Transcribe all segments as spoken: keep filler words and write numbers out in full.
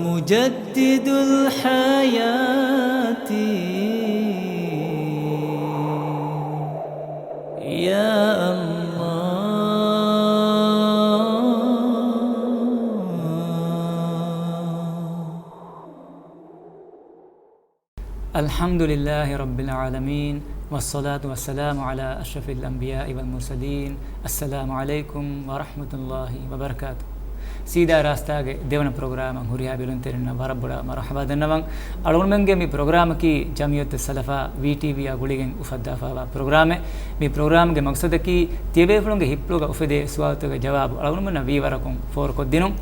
مجدد الحياة يا الله. الحمد لله رب العالمين، والصلاة والسلام على أشرف الأنبياء والمرسلين. السلام عليكم ورحمة الله وبركاته. ސީދާ ރާސްތާގެ ދެވަނަ ޕްރޮގްރާމަށް ހުރިހާ ބިރުންތެރިންނަށް ވަރަށް ބޮޑަށް މަރުޙަބާ ދަންނަވަން. އަޅުގަނޑުމެންގެ މި ޕްރޮގްރާމަކީ ޖަމްޢިއްޔަތުއްސަލަފާ ވީޓީވީއާ ގުޅިގެން އުފައްދާފައިވާ ޕްރޮގްރާމެއް. މި ޕްރޮގްރާމްގެ މަގްސަދަކީ ތިޔަބޭފުޅުންގެ ހިތްޕުޅުގަ އުފެދޭ ސުވާލުތަކުގެ ޖަވާބު އަޅުގަނޑުމެންނަށް ވީވަރަކުން ފޯރުކޮށްދިނުން.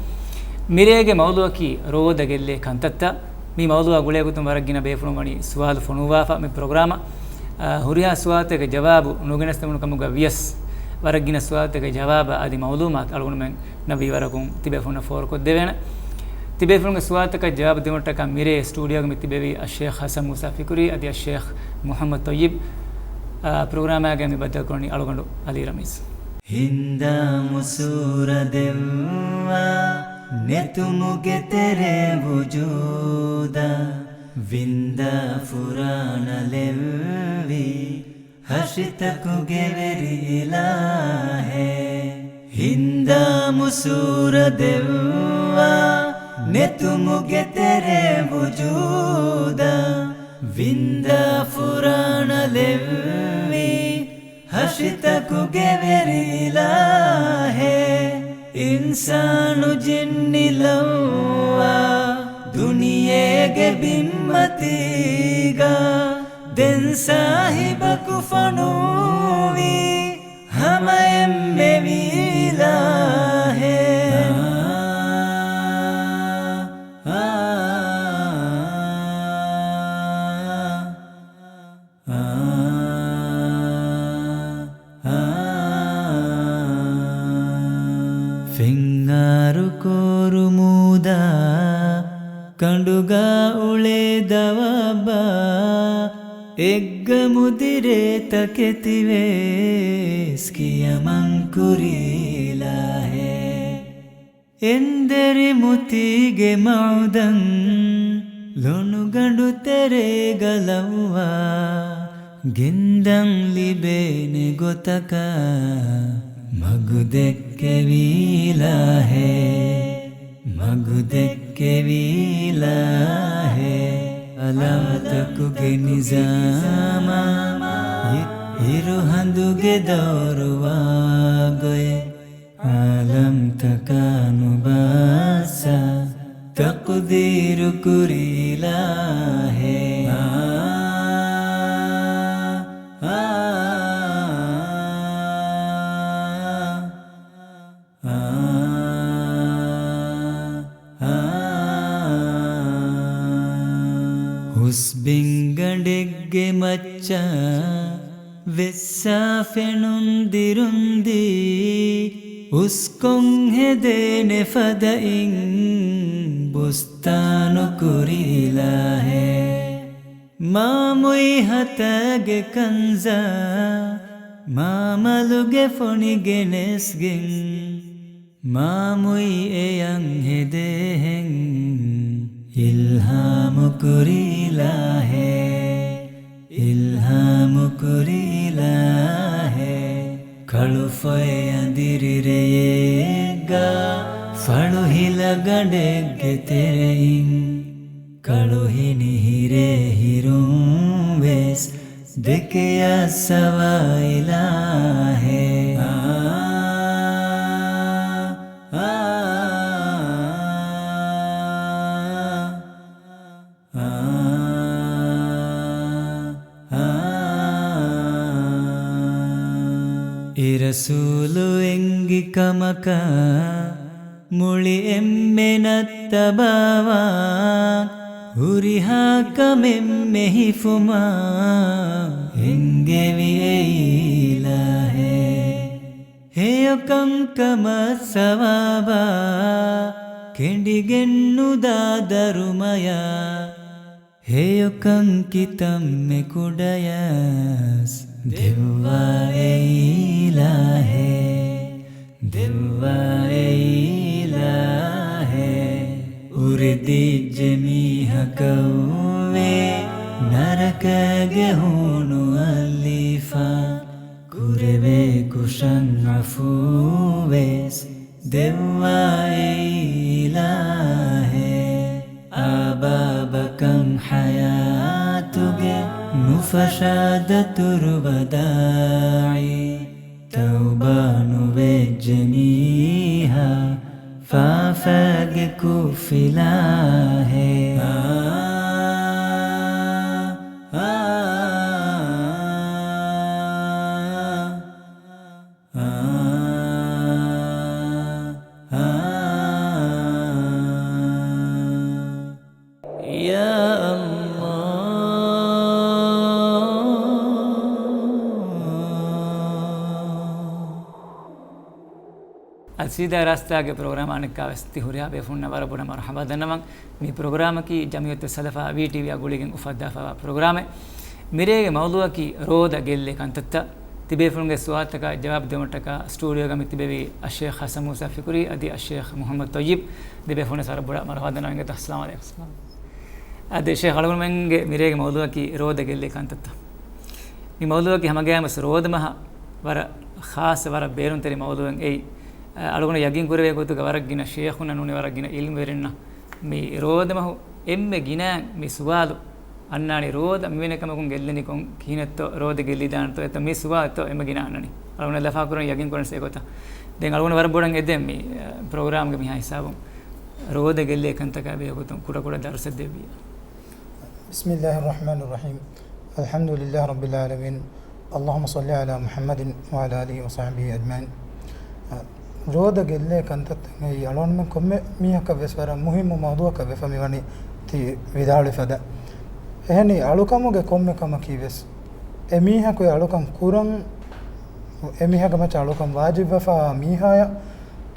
މިރޭގެ މައުޟޫޢަކީ ރޯދަ ގެއްލޭ ކަންތައްތައް. މި މައުޟޫޢާ ގުޅޭގޮތުން ވަރަށް ގިނަ ބޭފުޅުން ވަނީ ސުވާލު ފޮނުއްވާފަ މި ޕްރޮގްރާމަށް. އާ، ހުރިހާ ސުވާލުތަކެއް ޖަވާބު ނުގެނެސްދެމުނު ކަމުގަ ވިޔަސް، ވަރަށް ގިނަ ސުވާލުތަކެއް ޖަވާބާ އަދި މައުލޫމާތު އަޅުގަނޑުމެންނަށް ވީވަރަކުން ތިބޭފުޅުންނަށް ފޯރުކޮށްދެވޭނެ. ތިބޭފުޅުންގެ ސުވާލުތަކަށް ޖަވާބު ދެވުމަށްޓަކާ މިރޭ ސްޓޫޑިއޯގަ މި ތިބެވީ އައްޝޭޚް ޙަސަން މޫސާ ފިކުރީ އަދި އައްޝޭޚް މުޙައްމަދު ޠައްޔިބް. އާ، ޕްރޮގްރާމާގައި މި ބައްދަލުކުރަނީ އަޅުގަނޑު ޢަލީ ރަމީޒް. ހިންދާ މުސޫރަ ދެއްވާ ނެތުމުގެ ތެރޭ ވުޖޫދާ، ވިންދާ ފުރާނަލެއްވި ހަށިތަކުގެ ވެރި އިލާހޭ. ހިންދާ މުސޫރަ ދެއްވާ ނެތުމުގެ ތެރޭ ވުޖޫދާ، ވިންދާ ފުރާނަލެއްވި ހަށިތަކުގެ ވެރި އިލާހޭ. އިންސާނު ޖިންނި ލައްވާ ދުނިޔޭގެ ބިންމަތީގަ، ދެން ސާހިބަކު ފޮނުއްވި ހަމަ އެންމެ ވީ އިލާހޭ. އާ، އާ، އާ، އާ. ފެންއާރު ކޯރު މޫދާ ކަނޑުގަ އުޅޭ ދަވާބާ، އެއްގަމު ދިރޭ ތަކެތިވެސް ކިޔަމަން ކުރީ އިލާހޭ. އެންދެރި މުތީގެ މަޢުދަން، ލޮނުގަނޑު ތެރޭގަ ލައްވާ، ގެންދަން ލިބޭނެ ގޮތަކަށް މަގު ދެއްކެވި އިލާހޭ، މަގު ދެއްކެވި އިލާހޭ. އަލަމްތަކުގެ ނިޒާމާ، އި-، އިރުހަނދުގެ ދައުރު ވާގޮތް، އާލަމްތަކާ ނުބާއްސަ ތަޤްދީރު ކުރި އިލާހޭ. އާ، އާ، އާ، އާ. ހުސްބިންގަނޑެއްގެ މައްޗަށް ވެއްސާ ފެނުން ދިރުންދީ، އުސްކޮން ހެދޭނެ ފަދައިން ބުސްތާނު ކުރި އިލާހޭ. މާމުއި ހަތަގެ ކަންޒާ، މާމަލުގެ ފޮނި ގެނެސްގެން، މާމުއި އެޔަށް ހެދޭހެން އިލްހާމު ކުރި އިލާހޭ، އިލްހާމު ކުރި އިލާހޭ. ކަޅުފޮއެ އަނދިރި ރެޔެއްގަ، ފަޅު ހިލަ ގަނޑެއްގެ ތެރެއިން، ކަޅު ހިނިހިރޭ ހިރުން ވެސް ދެކެޔަސް އަވާ އިލާހޭ. އާ، އާ، އާ، އާ. އެ ރަސޫލު އެނގި ކަމަކަށް މުޅި އެންމެނަށް ތަބާވާ، ހުރިހާ ކަމެއް މެހިފުމާ އެންގެވި އެއީ އިލާހޭ. ހެޔޮކަންކަމަށް ސަވާބާ ކެނޑިގެން ނުދާ ދަރުމަޔާ، ހެޔޮކަން ކިތަންމެ ކުޑަޔަސް ދެއްވާ އެއީ އިލާހޭ، ދެއްވާ އެއީ އިލާހޭ. އުރި އެދިއްޖެ މީހަކަށްވެ ނަރަކަގެ ހޫނު އައްލިފަ، ކުރެވޭ ކުށަން އަފޫވެސް ދެއްވާ އެ އިލާހޭ. އާބާބަކަން ޙަޔާތުގެ ނުފަށާ ދަތުރު ބަދާއި، ތައުބާ ނުވެއްޖެ މީހާ ފާފަގެ ކުފިލާހޭ. އާ، އާ، އާ، އާ. ޔާ އައްލާ. އަލް ސީދާ ރާސްތާގެ ޕްރޮގްރާމް އަނެއްކާވެސް ތި ހުރިހާ ބޭފުޅުންނަށް ވަރަށް ބޮޑަށް މަރުޙަބާ ދަންނަވަން. މި ޕްރޮގްރާމަކީ ޖަމްޢިއްޔަތު ސަލަފާ ވީ ޓީވީއާ ގުޅިގެން އުފައްދާފައިވާ ޕްރޮގްރާމެއް. މިރޭގެ މައުޟޫޢަކީ ރޯދަ ގެއްލޭ ކަންތައްތައް. ތިބޭފުޅުންގެ ސުވާލުތަކަށް ޖަވާބު ދެވުމަށްޓަކާ ސްޓޫޑިއޯގަ މި ތިބެވީ އައްޝޭޚް ޙަސަން މޫސާ ފިކުރީ އަދި އައްޝޭޚް މުޙައްމަދު ޠައްޔިބް. ދެބޭފުޅުންނަށް ވަރަށް ބޮޑަށް މަރުޙަބާ ދަންނަވަން. އައްސަލާމު ޢަލައިކުމް. އަދި ޝޭޚް އަޅުގަނޑުމެންގެ މިރޭގެ މައުޟޫޢަކީ ރޯދަ ގެއްލޭ ކަންތައްތައް. މި މައުޟޫޢަކީ ހަމަގައިމުވެސް ރޯދަމަހަށް ވަރަށް ޚާއްޞަ، ވަރަށް ބޭނުންތެރި މައުޟޫޢެއް އެއީ. އަޅުގަނޑު ޔަގީންކުރެވޭ ގޮތުގަ ވަރަށް ގިނަ ޝޭޚުންނަށް ނޫނީ ވަރަށް ގިނަ ޢިލްމުވެރިންނަށް މި ރޯދަމަހު އެންމެ ގިނައިން މި ސުވާލު އަންނާނީ ރޯދަ މިވެނި ކަމަކުން ގެއްލެނީ ކޮން ކިހިނެއްތޯ، ރޯދަ ގެއްލިދާނެތޯ އެތަ މި ސުވާލުތޯ އެންމެ ގިނަ އަންނަނީ. އަޅުގަނޑަށް ލަފާކުރަން ޔަގީންކުރަން އެ ގޮތަށް. ދެން އަޅުގަނޑު ވަރަށް ބޮޑަށް އެދެން މި، އަ، ޕްރޮގްރާމްގެ މިހާ ހިސާބުން ރޯދަ ގެއްލޭ ކަންތަކާ ބެހޭގޮތުން ކުޑަކުޑަ ދަރުސެއް ދެއްވިއްޔާ. بسم الله الرحمن الرحيم. الحمد لله رب العالمين. اللهم صل على محمد وعلى آله وصحبه أجمعين. ރޯދަ ގެއްލޭ ކަންތައްތައް އެއީ އަޅުގަނޑުމެން ކޮންމެ މީހަކަށް ވެސް ވަރަށް މުހިއްމު މައުޟޫޢަކަށް ވެފަ މިވަނީ ތި ވިދާޅުވި ފަދަ. އެހެނީ އަޅުކަމުގެ ކޮންމެ ކަމަކީ ވެސް އެ މީހަކު އެ އަޅުކަން ކުރަން، އެ މީހަކަށް މައްޗަށް އަޅުކަން ވާޖިބްވެފައިވާ މީހާޔަށް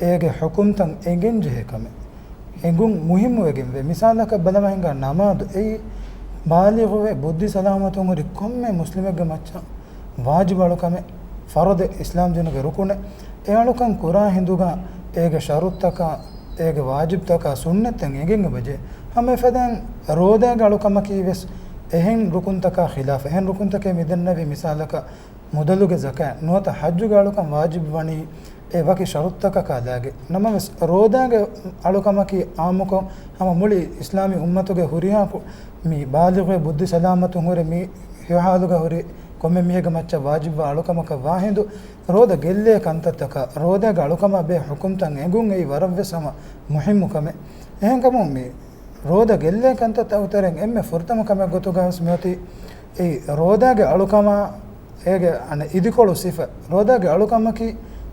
އޭގެ ޙުކުމްތައް އެނގެން ޖެހޭ ކަމެއް. އެނގުން މުހިއްމުވެގެންވޭ. މިސާލަކަށް ބަލަމަ ހިނގާ ނަމާދު އެއީ ބާލިޣުވެ ބުއްދި ސަލާމަތުން ހުރި ކޮންމެ މުސްލިމެއްގެ މައްޗަށް ވާޖިބު އަޅުކަމެއް، ފަރުޟެއް، އިސްލާމް ދީނުގެ ރުކުނެއް. އެ އަޅުކަން ކުރާ ހިނދުގަ އޭގެ ޝަރުތުތަކާ، އޭގެ ވާޖިބުތަކާ ސުންނަތްތައް އެނގެން އެބަޖެހޭ. ހަމަ އެފަދައިން ރޯދާގެ އަޅުކަމަކީ ވެސް އެހެން ރުކުންތަކާ ޚިލާފަށް. އެހެން ރުކުންތަކޭ މިދެންނެވި މިސާލަކަށް މުދަލުގެ ޒަކާތް ނުވަތަ ޙައްޖުގެ އަޅުކަން ވާޖިބު ވަނީ އެ ވަކި ޝަރުތުތަކަކާ ލާގެ. ނަމަވެސް، ރޯދާގެ އަޅުކަމަކީ އާއްމުކޮށް ހަމަ މުޅި އިސްލާމީ އުއްމަތުގެ ހުރިހާ ކު-، މި ބާލިޣުވެ ބުއްދި ސަލާމަތުން ހުރެ މި ހިޔޮހާލުގަ ހުރި ކޮންމެ މީހެއްގެ މައްޗަށް ވާޖިބުވާ އަޅުކަމަކަށް ވާހިނދު، ރޯދަ ގެއްލޭ ކަންތައްތަކަށް ރޯދާގެ އަޅުކަމާ ބެހޭ ޙުކުމްތައް އެނގުން އެއީ ވަރަށްވެސް ހަމަ މުހިއްމު ކަމެއް. އެހެންކަމުން މި ރޯދަ ގެއްލޭ ކަންތައްތައް ތެރެއިން އެންމެ ފުރަތަމަ ކަމެއް ގޮތުގަވެސް މިއޮތީ އެއީ ރޯދާގެ އަޅުކަމާ އޭގެ އަނެއް އިދިކޮޅު ސިފަ. ރޯދާގެ އަޅުކަމަކީ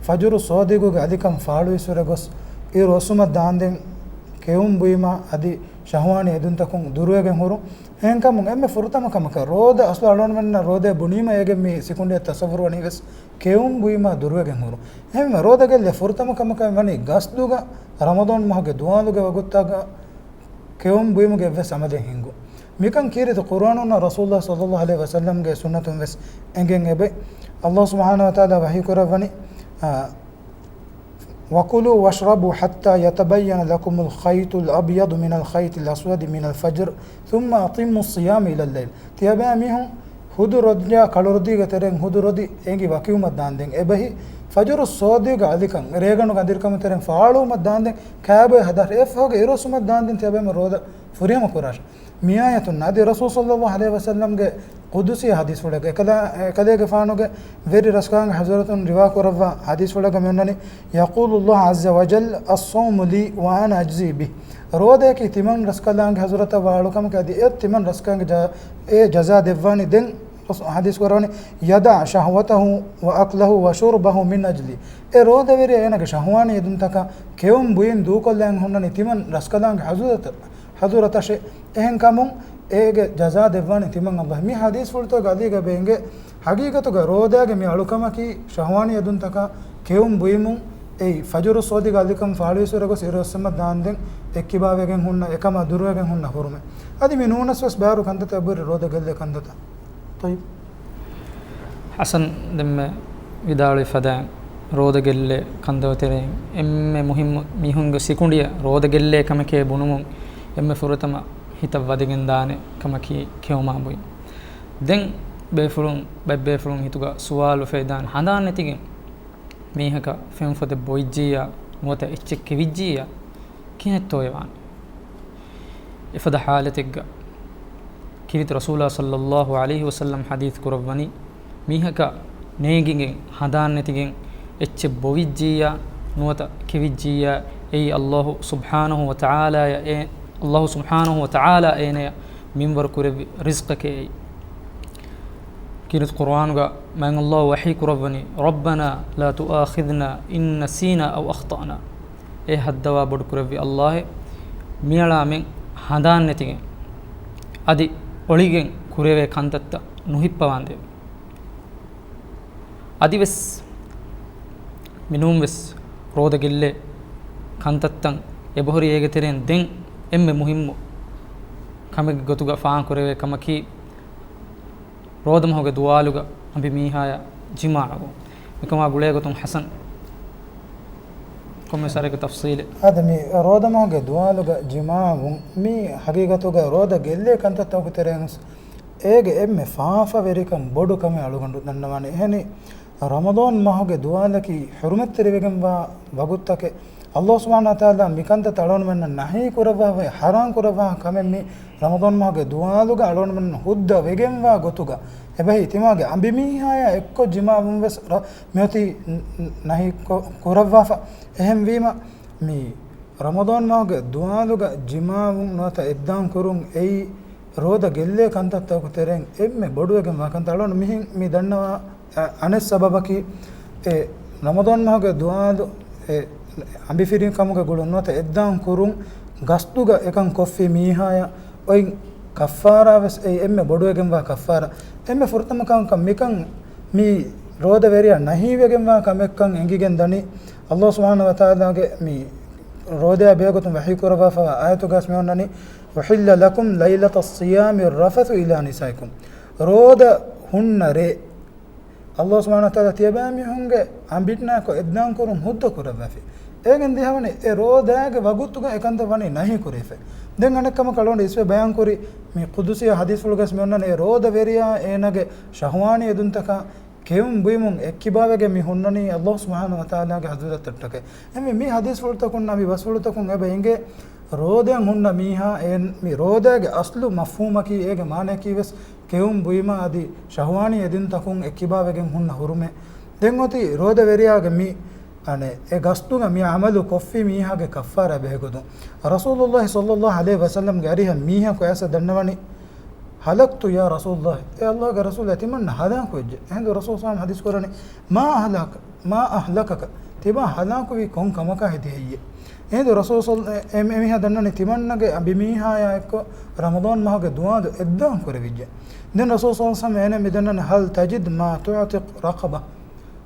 ފަޖުރު ސޯދިގުގެ އަލިކަން ފާޅުވިސުރެ ގޮސް އިރު އޮއްސުމަށް ދާންދެން ކެއުން ބުއިމާ އަދި ޝަހުވާނީ އެދުންތަކުން ދުރުވެގެން ހުރުން. އެހެންކަމުން އެންމެ ފުރަތަމަ ކަމަކަށް ރޯދަ އަސްލު އަޅުގަނޑުމެންނަށް ރޯދައެއް ބުނީމަ އޭގެ މި ސިކުނޑިއަށް ތަޞައްވުރު ވަނީ ވެސް ކެއުން ބުއިމާ ދުރުވެގެން ހުރުން. އެހެންވީމަ ރޯދަ ގެއްލޭ ފުރަތަމަ ކަމަކަށް ވަނީ ގަސްދުގަ ރަމަޟާން މަހުގެ ދުވާލުގެ ވަގުތުތަކަށް ކެއުން ބުއިމުގެ އެއްވެސް އަމަލެއް ހިނގުން. މިކަން ކީރިތި ޤުރްއާނުންނާ ރަސޫލުﷲ ޞައްލަﷲ ޢަލައިހި ވަސައްލަމްގެ ސުންނަތުން ވެސް އެނގެން އެބައި. ﷲ ސުބްޙާނަހޫ ވަތަޢާލާ ވަޙީ ކުރައްވަނީ، އާ، وَكُلُوا وَاشْرَبُوا حَتَّى يَتَبَيَّنَ لَكُمُ الْخَيْطُ الْأَبْيَضُ مِنَ الْخَيْطِ الْأَسْوَدِ مِنَ الْفَجْرِ ثُمَّ أَتِمُّوا الصِّيَامَ إِلَى اللَّيْلِ. ތިޔަބައިމީހުން ހުދު ރޮދިއާ ކަޅު ރޮދީގެ ތެރެއިން ހުދު ރޮދި އެނގި ވަކިވުމަށް ދާންދެން އެބަހި، ފަޖުރު ސޯދިގުގެ އަލިކަން ރޭގަނޑުގެ އަނދިރިކަމުގެ ތެރެއިން ފާޅުވުމަށް ދާންދެން ކާބޮއި ހަދާ އެއަށްފަހުގެ އިރުއޮއްސުމަށް ދާންދެން ތިޔަބައިމީހުން ރޯދަ ފުރިހަމަ ކުރާށޭ. މި އާޔަތުން އަދި ރަސޫލު ޞައްލަﷲ ޢަލައިހި ވަސައްލަމްގެ ޤުދުސީ ޙަދީޘްފުޅެއްގަ އެކަލާ-، އެކަލޭގެފާނުގެ ވެރި ރަސްކަލާނގެ ޙަޟްރަތުން ރިވާ ކުރައްވާ ޙަދީޘްފުޅެއްގަ މިއޮންނަނީ، يَقُولُ اللَّهُ عَزَّ وَجَلَّ، الصَّوْمُ لِي وَأَنَا أَجْزِي بِهِ. ރޯދައަކީ ތިމަން ރަސްކަލާނގެ ޙަޟްރަތަށް ވާ އަޅުކަމެކޭ އަދި އެ ތިމަން ރަސްކަލާނގެ ޖަ-، އެ ޖަޒާ ދެއްވާނީ ދެން ޙަދީޘް ކުރައްވަނީ، يَدَعُ شَهْوَتَهُ وَأَكْلَهُ وَشُرْبَهُ مِنْ أَجْلِي. އެ ރޯދަވެރިޔާ އޭނާގެ ޝަހުވާނީ އެދުންތަކާ ކެއުން ބުއިން ދޫކޮށްލައިގެން ހުންނަނީ ތިމަން ރަސްކަލާނގެ ޙަޟުރަތަށް، ޙަޟުރަތަށޭ. އެހެންކަމުން އޭގެ ޖަޒާ ދެއްވާނީ ތިމަން ﷲ. މި ޙަދީޘްފުޅުތަކުގެ އަލީގަ އެބަ އެނގޭ ޙަޤީޤަތުގަ ރޯދާގެ މި އަޅުކަމަކީ ޝަހުވާނީ އެދުންތަކާ ކެއުން ބުއިމުން އެއީ ފަޖުރު ސޯދިގެ އަލިކަން ފާޅުވިސުރެ ގޮސް އިރުއޮއްސުމަށް ދާންދެން އެއްކިބާވެގެން ހުންނަ އެކަމާ ދުރުވެގެން ހުންނަ ހުރުމެއް. އަދި މި ނޫނަސް ވެސް ބާރު ކަންތައްތައް އެބަހުރި ރޯދަ ގެއްލޭ ކަންތައްތައް. ޠައްޔިބް. ޙަސަން ދެންމެ ވިދާޅުވި ފަދައިން، ރޯދަ ގެއްލޭ ކަންތައްތައް ތެރެއިން އެންމެ މުހިއްމު މީހުންގެ ސިކުނޑިއަށް ރޯދަ ގެއްލޭ ކަމެކޭ ބުނުމުން އެންމެ ފުރަތަމަ ހިތަށް ވަދެގެން ދާނެ ކަމަކީ ކެއުމާ ބުއިން. ދެން ބޭފުޅުން، ބައެއް ބޭފުޅުން ހިތުގަ ސުވާލު އުފެދާނެ، ހަނދާން ނެތިގެން މީހަކަށް ފެން ފޮދެއް ބޮއިއްޖިއްޔާ ނުވަތަ އެއްޗެއް ކެވިއްޖިއްޔާ ކިހިނެއްތޯއެވާނެ؟ އެފަދަ ޙާލަތެއްގަ ކީރިތި ރަސޫލާ ޞައްލައްލާހު ޢަލައިހި ވަސައްލަމް ޙަދީޘް ކުރައްވަނީ، މީހަކަށް ނޭނގިގެން ހަނދާން ނެތިގެން އެއްޗެއް ބޮވިއްޖިއްޔާ ނުވަތަ ކެވިއްޖިއްޔާ، އެއީ ﷲ ސުބްޙާނަހު ވަތަޢާލާޔަށް އޭ، ﷲ ސުބްޙާނަހު ވަތަޢާލާ އޭނަޔަށް މިންވަރު ކުރެއްވި ރިޒްޤަކޭ އެއީ. ކީރިތި ޤުރުއާނުގަ މާތް ﷲ ވަޙީ ކުރައްވަނީ، رَبَّنَا لَا تُؤَاخِذْنَا إِن نَّسِينَا أَوْ أَخْطَأْنَا. އޭ ޙައްދަވާ ބޮޑު ކުރެއްވި ﷲ، އޭ މިއަޅާމެން ހަނދާން ނެތިގެން އަދި އޮޅިގެން ކުރެވޭ ކަންތައްތައް ނުހިއްޕަވާނދޭވެ. އަދިވެސް މިނޫންވެސް ރޯދަ ގެއްލޭ ކަންތައްތައް އެބަހުރި އޭގެ ތެރެއިން ދެން އެންމެ މުހިއްމު ކަމެއްގެ ގޮތުގަ ފާހަގަކުރެވޭ ކަމަކީ، ރޯދަމަހުގެ ދުވާލުގަ އަނބިމީހާޔަށް ޖިމާޢަވުން. މިކަމާ ގުޅޭގޮތުން ޙަސަން ކޮންމެސް އަރަކަށް ތަފްޞީލެއް. އާދެ، މި ރޯދަމަހުގެ ދުވާލުގަ ޖިމާޢަވުން މީ ހަގީގަތުގަ ރޯދަ ގެއްލޭ ކަންތައްތަކުގެ ތެރެއިން އޭގެ އެންމެ ފާފަވެރިކަން ބޮޑު ކަމެއް އަޅުގަނޑު ދަންނަވާނެ. އެހެނީ، ރަމަޟާން މަހުގެ ދުވާލަކީ ޙުރުމަތްތެރިވެގެންވާ ވަގުތުތަކެއް. ﷲ ސުބްޙާނަހު ވަތަޢާލާ މިކަންތައް އަޅުގަނޑުމެންނަށް ނަހީ ކުރައްވާފައި ޙަރާމް ކުރައްވާ ކަމެއް މި ރަމަޟާން މަހުގެ ދުވާލުގަ އަޅުގަނޑުމެން ހުއްދަ ވެގެންވާ ގޮތުގަ އެބަހީ، ތިމާގެ އަނބިމީހާޔާ އެއްކޮށް ޖިމާޢަވުން ވެސް ރަ-، މިއޮތީ ނަ-، ނަހީ ކޮ-، ކުރައްވާފަ. އެހެންވީމަ، މި ރަމަޟާން މަހުގެ ދުވާލުގަ ޖިމާޢަވުން ނުވަތަ އެއްދާން ކުރުން އެއީ ރޯދަ ގެއްލޭ ކަންތައްތަކުގެ ތެރެއިން އެންމެ ބޮޑުވެގެންވާ ކަންތައް. އަޅުގަނޑު މިހެން މި ދަންނަވާ އަ-، އަނެއް ސަބަބަކީ، އެ ރަމަޟާން މަހުގެ ދުވާލު އެ އަނބިފިރިކަމުގެ ގުޅުން ނުވަތަ އެއްދާން ކުރުން ގަސްދުގަ އެކަން ކޮށްފި މީހާޔަށް އޮތް ކައްފާރާ ވެސް އެއީ އެންމެ ބޮޑުވެގެންވާ ކައްފާރާ. އެންމެ ފުރަތަމަ ކަންކަން މިކަން މި ރޯދަވެރިޔާ ނަހީވެގެންވާ ކަމެއްކަން އެނގިގެން ދަނީ، ﷲ ސުބްޙާނަހު ވަތަޢާލާގެ މި ރޯދަޔާ ބެހޭގޮތުން ވަޙީ ކުރައްވާފައިވާ އާޔަތުގަސް މި އޮންނަނީ، أُحِلَّ لَكُمْ لَيْلَةَ الصِّيَامِ الرَّفَثُ إِلَىٰ نِسَائِكُمْ. ރޯދަ ހުންނަ ރޭ ﷲ ސުބްޙާނަހު ވަތަޢާލާ ތިޔަބައިމީހުންގެ އަނބިންނާއެކު އެއްދާން ކުރުން ހުއްދަ ކުރައްވަފި. އޭގެން ދިހަވަނީ އެ ރޯދައިގެ ވަގުތުގަ އެކަންތައް ވަނީ ނަހީ ކުރެވިފަ. ދެން އަނެއް ކަމަކަށް އަޅުގަނޑު އިސްވެ ބަޔާން ކުރި މި ޤުދުސީ ޙަދީޘްފުޅުގަސް މި އޮންނަނީ އެ ރޯދަވެރިޔާ އޭނާގެ ޝަހުވާނީ އެދުންތަކާ ކެއުން ބުއިމުން އެއްކިބާވެގެން މި ހުންނަނީ ﷲ ސުބްޙާނަހު ވަތަޢާލާގެ ޙަޟްރަތަށްޓަކައި. އެހެންވެ މި ޙަދީޘްފުޅުތަކުންނާ މި ބަސްފުޅުތަކުން އެބަ އެނގޭ، ރޯދައަށް ހުންނަ މީހާ އެ މި ރޯދައިގެ އަސްލު މަފްހޫމަކީ އޭގެ މާނަޔަކީ ވެސް ކެއުން ބުއިމާ އަދި ޝަހުވާނީ އެދުންތަކުން އެއްކިބާވެގެން ހުންނަ ހުރުމެއް. ދެން އޮތީ ރޯދަވެރިޔާގެ މި އަނެއް އެ ގަސްދުގަ މި ޢަމަލު ކޮށްފި މީހާގެ ކައްފާރާ ބެހޭގޮތުން. ރަސޫލުﷲ ޞައްލައްލާހު ޢަލައިހި ވަސައްލަމްގެ އަރިހަށް މީހަކު އައިސް ދަންނަވަނީ، "هَلَكْتُ يَا رَسُولَ اللَّهِ." އޭ ﷲގެ ރަސޫލާ، ތިމަންނަ ހަލާކުވެއްޖެ. އެހިނދު ރަސޫލު ޞައްލައްލާހު ޢަލައިހި ވަސައްލަމް ޙަދީޘް ކުރަނީ، "مَا أَهْلَكَ، مَا أَهْلَكَكَ." ތިބާ ހަލާކުވީ ކޮން ކަމަކާ ހެދި ހެއްޔޭ؟ އެހިނދު ރަސޫލު ޞައްލަ-، އެ-، އެ-، އެމީހާ ދަންނަނީ ތިމަންނަގެ އަނބިމީހާޔާ އެއްކޮށް ރަމަޟާން މަހުގެ ދުވާލު އެއްދާން ކުރެވިއްޖެ. ދެން ރަސޫލު ޞައްލައްލާހު ޢަލައިހި ވަސައްލަމް އޭނަ މި ދަންނަނީ، "هَلْ تَجِدُ مَا تُعْتِقُ رَقَبَةً."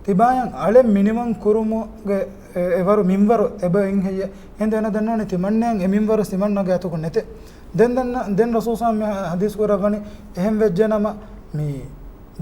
ތިބާޔަށް އަޅެއް މިނިވަން ކުރުމުގެ އެ-، އެވަރު މިންވަރު އެބަ އިން ހެއްޔޭ؟ އެހިނދު އޭނަ ދަންނަވަނީ ތިމަންނަޔަށް އެ މިންވަރު ތިމަންނަގެ އަތުގަ ނެތޭ. ދެން ދަންނަ-، ދެން ރަސޫލު ޞައްލައްލާހު ޢަލައިހި ވަސައްލަމް ޙަދީޘް ކުރައްވަނީ، އެހެން ވެއްޖެނަމަ މި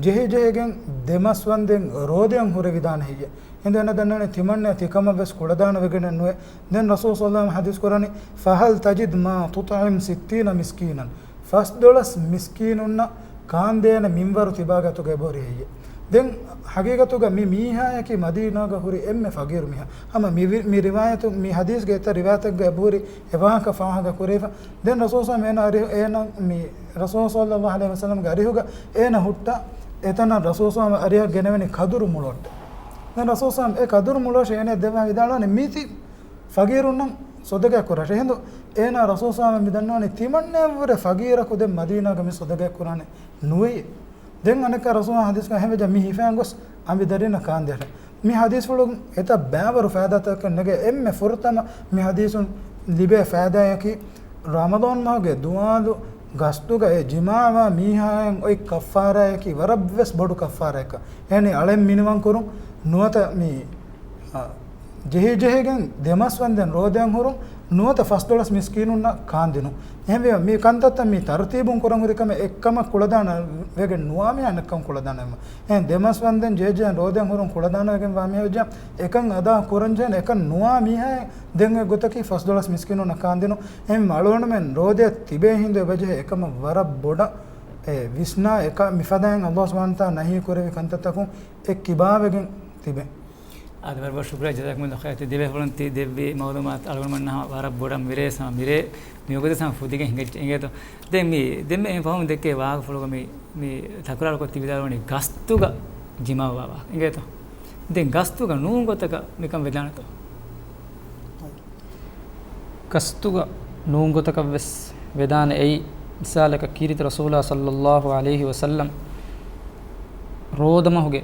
ޖެހި ޖެހިގެން ދެމަސް ވަންދެން ރޯދައަށް ހުރެވިދާނެ ހެއްޔޭ؟ އެހިނދު އޭނަ ދަންނަވަނީ ތިމަންނަޔަށް ތިކަމަށް ވެސް ކުޅަދާނަވެގެނެއް ނުވޭ. ދެން ރަސޫލު ޞައްލައްލާހު ޢަލައިހި ވަސައްލަމް ޙަދީޘް ކުރަނީ، "فَهَلْ تَجِدُ مَا تُطْعِمُ سِتِّينَ مِسْكِينًا." ފަސްދޮޅަސް މިސްކީނުންނަށް ކާންދޭނެ މިންވަރު ތިބާގެ އަތުގަ އެބަހުރި ހެއްޔޭ؟ ދެން ޙަޤީޤަތުގަ މި މީހާޔަކީ މަދީނާގަ ހުރި އެންމެ ފަގީރު މީހާ. ހަމަ މި ވި-، މި ރިވާޔަތު، މި ޙަދީޘްގެ އެތައް ރިވާޔަތެއްގަ އެބަހުރި އެ ވާހަކަ ފާހަގަ ކުރެވިފަ. ދެން ރަސޫލު ޞައްލައްލާހު ޢަލައިހި ވަސައްލަމްގެ އަރިހު-، އޭނަ މި ރަސޫލު ޞައްލައްލާހު ޢަލައިހި ވަސައްލަމްގެ އަރިހުގަ އޭނަ ހުއްޓާ އެތަނަށް ރަސޫލު ޞައްލައްލާހު ޢަލައިހި ވަސައްލަމް އަރިހަށް ގެނެވެނީ ކަދުރު މުޅޯށޭ. ދެން ރަސޫލު ޞައްލައްލާހު ޢަލައިހި ވަސައްލަމް އެ ކަދުރު މުޅޯށޭ އޭނަ ދެއްވާ ވިދާޅުވަނީ މީތި ފަގީރުންނަށް ޞަދަޤާތް ކުރާށޭ. އެހިނދު އޭނާ ރަސޫލު ޞައްލައްލާހު ޢަލައިހި ވަސައްލަމް މި ދަންނަވަނީ ތިމަންނަޔަށްވުރެ ފަގީރަކު ދެން މަދީނާގަ މި ޞަދަޤާތް ކުރާނެ ނުވެޔޭ. ދެން އަނެއްކާ ރަސޫލު ޙަދީޘްގަ އެހެންވެއްޖެ މި ހިފައިން ގޮސް އަނބިދަރިންނަށް ކާންދޭށޭ. މި ޙަދީޘްފުޅުން އެތައް ބައިވަރު ފައިދާތަކެއް ނެގޭ. އެންމެ ފުރަތަމަ މި ޙަދީޘުން ލިބޭ ފައިދާޔަކީ، ރަމަޟާން މަހުގެ ދުވާލު ގަސްދުގަ އެ ޖިމާޢަވާ މީހާއަށް އޮތް ކައްފާރާޔަކީ ވަރަށްވެސް ބޮޑު ކައްފާރާއެއްކަން. އެހެނީ އަޅެއް މިނިވަން ކުރުން ނުވަތަ މި، އަ، ޖެހި ޖެހިގެން ދެމަސް ވަންދެން ރޯދައަށް ހުރުން ނުވަތަ ފަސްދޮޅަސް މިސްކީނުންނަށް ކާންދިނުން. އެހެންވީމަ، މި ކަންތައްތައް މި ތަރުތީބުން ކުރަން ހުރި ކަމެއް އެއްކަމަށް ކުޅަދާނަ ވެގެން ނުވާ މީހާ އަނެއްކަމަށް ކުޅަދާނަ ވީމަ. އެހެން ދެމަސް ވަންދެން ޖޭޖޭން ރޯދައިން ހުރުން ކުޅަދާނަ ވެގެން ވާ މީހާ ވެއްޖެ އެކަން އަދާ ކުރަން ޖެހޭނެ އެކަން ނުވާ މީހާއެއް ދެން އެ ގޮތަކީ ފަސްދޮޅަސް މިސްކީނުންނަށް ކާންދިނުން. އެހެން އަޅުގަނޑުމެން ރޯދައަށް ތިބޭ ހިނދު އެބަޖެހޭ އެކަމަށް ވަރަށް ބޮޑަށް އެ ވިސްނާ އެކަ މިފަދައިން އަﷲ ސުބްޙާނަހޫ ވަތަޢާލާ ނަހީ ކުރެވި ކަންތައްތަކުން އެ ކިބާވެގެން ތިބެ. އާދެ، ވަރަށް ބޮޑަށް ޝުކުރިއްޔާ، ޖަޒާކުމުﷲ ޚައިރާ. ތި ދެބޭފުޅުން ތި ދެއްވި މަޢުލޫމާތު އަޅުގަނޑުމެންނަށް ހަމަ ވަރަށް ބޮޑަށް މިރޭ ސަމަ މިރޭ މި ވަގުތު ސަމަ ފުދިގެން ހިނގައްޖެ އިނގޭތޯ. ދެން މި ދެންމެ އެ ފަހުން ދެއްކޭ ވާހަކަފުޅުގަ މި، މި ތަކުރާރުކޮށް ތި ވިދާޅުވަނީ ގަސްތުގަ ޖިމާވާ ވާހަކަ އިނގޭތޯ. ދެން ގަސްތުގަ ނޫން ގޮތަކަށް މިކަން ވެދާނެތޯ؟ ގަސްތުގަ ނޫން ގޮތަކަށް ވެސް ވެދާނެ. އެއީ މިސާލަކަށް ކީރިތި ރަސޫލާ ޞައްލައްލާހު ޢަލައިހި ވަސައްލަމް ރޯދަމަހުގެ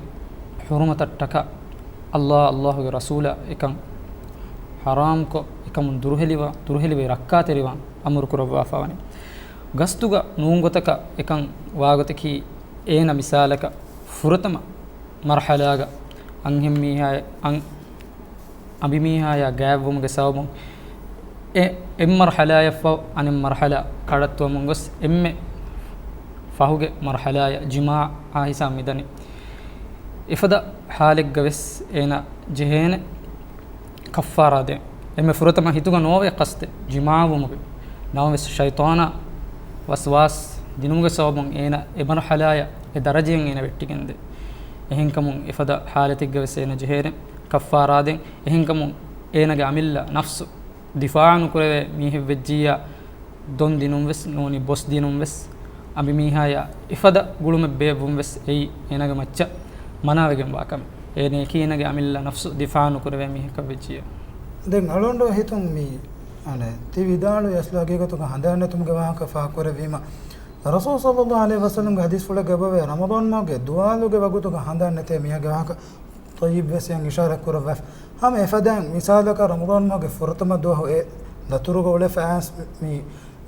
ޙުރުމަތަށްޓަކާ ﷲ، ﷲގެ ރަސޫލާ އެކަން ޙަރާމްކޮށް، އެކަމުން ދުރުހެލިވާ، ދުރުހެލިވެ ރައްކާތެރިވާން އަމުރު ކުރައްވާފަވަނީ. ގަސްތުގަ ނޫން ގޮތަކަށް އެކަން ވާގޮތަކީ އޭނަ މިސާލަކަށް ފުރަތަމަ މަރުޙަލާގަ އަންހެންމީހާ، އަން، އަނބިމީހާޔާ ގާތްވުމުގެ ސަބަބުން އެ، އެއް މަރުޙަލާޔަށްފަހު އަނެއް މަރުޙަލާ ކަޑައްތުވަމުން ގޮސް އެންމެ ފަހުގެ މަރުޙަލާޔަށް ޖިމާޢާ ހިސާބަށް މިދަނީ. އެފަދަ ޙާލެއްގަ ވެސް އޭނަ ޖެހޭނެ ކައްފާރާ ދޭން. އެންމެ ފުރަތަމަ ހިތުގަ ނޯވޭ ޤަޞްދެއް ޖިމާޢާ ވުމުގެ. ނަމަވެސް ޝައިޠާނާ ވަސްވާސް ދިނުމުގެ ސަބަބުން އޭނަ އެ މަރުޙަލާޔަށް އެ ދަރަޖައިން އޭނަ ވެއްޓިގެންދޭ. އެހެންކަމުން އެފަދަ ޙާލަތެއްގަ ވެސް އޭނަ ޖެހޭނެ ކައްފާރާ ދޭން. އެހެންކަމުން އޭނަގެ އަމިއްލަ ނަފްސު ދިފާޢު ނުކުރެވޭ މީހެއް ވެއްޖިއްޔާ، ދޮން ދިނުން ވެސް ނޫނީ، ބޮސް ދިނުން ވެސް އަނބިމީހާޔާ އެފަދަ ގުޅުމެއް ބޭއްވުން ވެސް އެއީ އޭނަގެ މައްޗަށް މަނާވެގެން ވާ ކަމެއް. އޭނައަކީ އޭނަގެ އަމިއްލަ ނަފްސު ދިފާޢު ނުކުރެވޭ މީހަކަށް ވެއްޖިއްޔާ. ދެން އަޅުގަނޑު ހިތުން މި، އަނެއް، ތި ވިދާޅުވި އަސްލު ހަގީގަތުގަ ހަނދާން ނެތުމުގެ ވާހަކަ ފާހަގަކުރެއްވީމަ، ރަސޫލު ޞައްލައްލާހު ޢަލައިހި ވަސައްލަމްގެ ޙަދީޘްފުޅެއްގަ އެބަވޭ، ރަމަޟާން މަހުގެ ދުވާލުގެ ވަގުތުގަ ހަނދާން ނެތޭ މީހާގެ ވާހަކަ. ޠައްޔިބް ވެސް އެއަށް އިޝާރާތް ކުރައްވާފަ. ހަމަ އެފަދައިން މިސާލަކަށް ރަމަޟާން މަހުގެ ފުރަތަމަ ދުވަހު އެ ދަތުރުގަ އުޅެފަ އައިސް މި،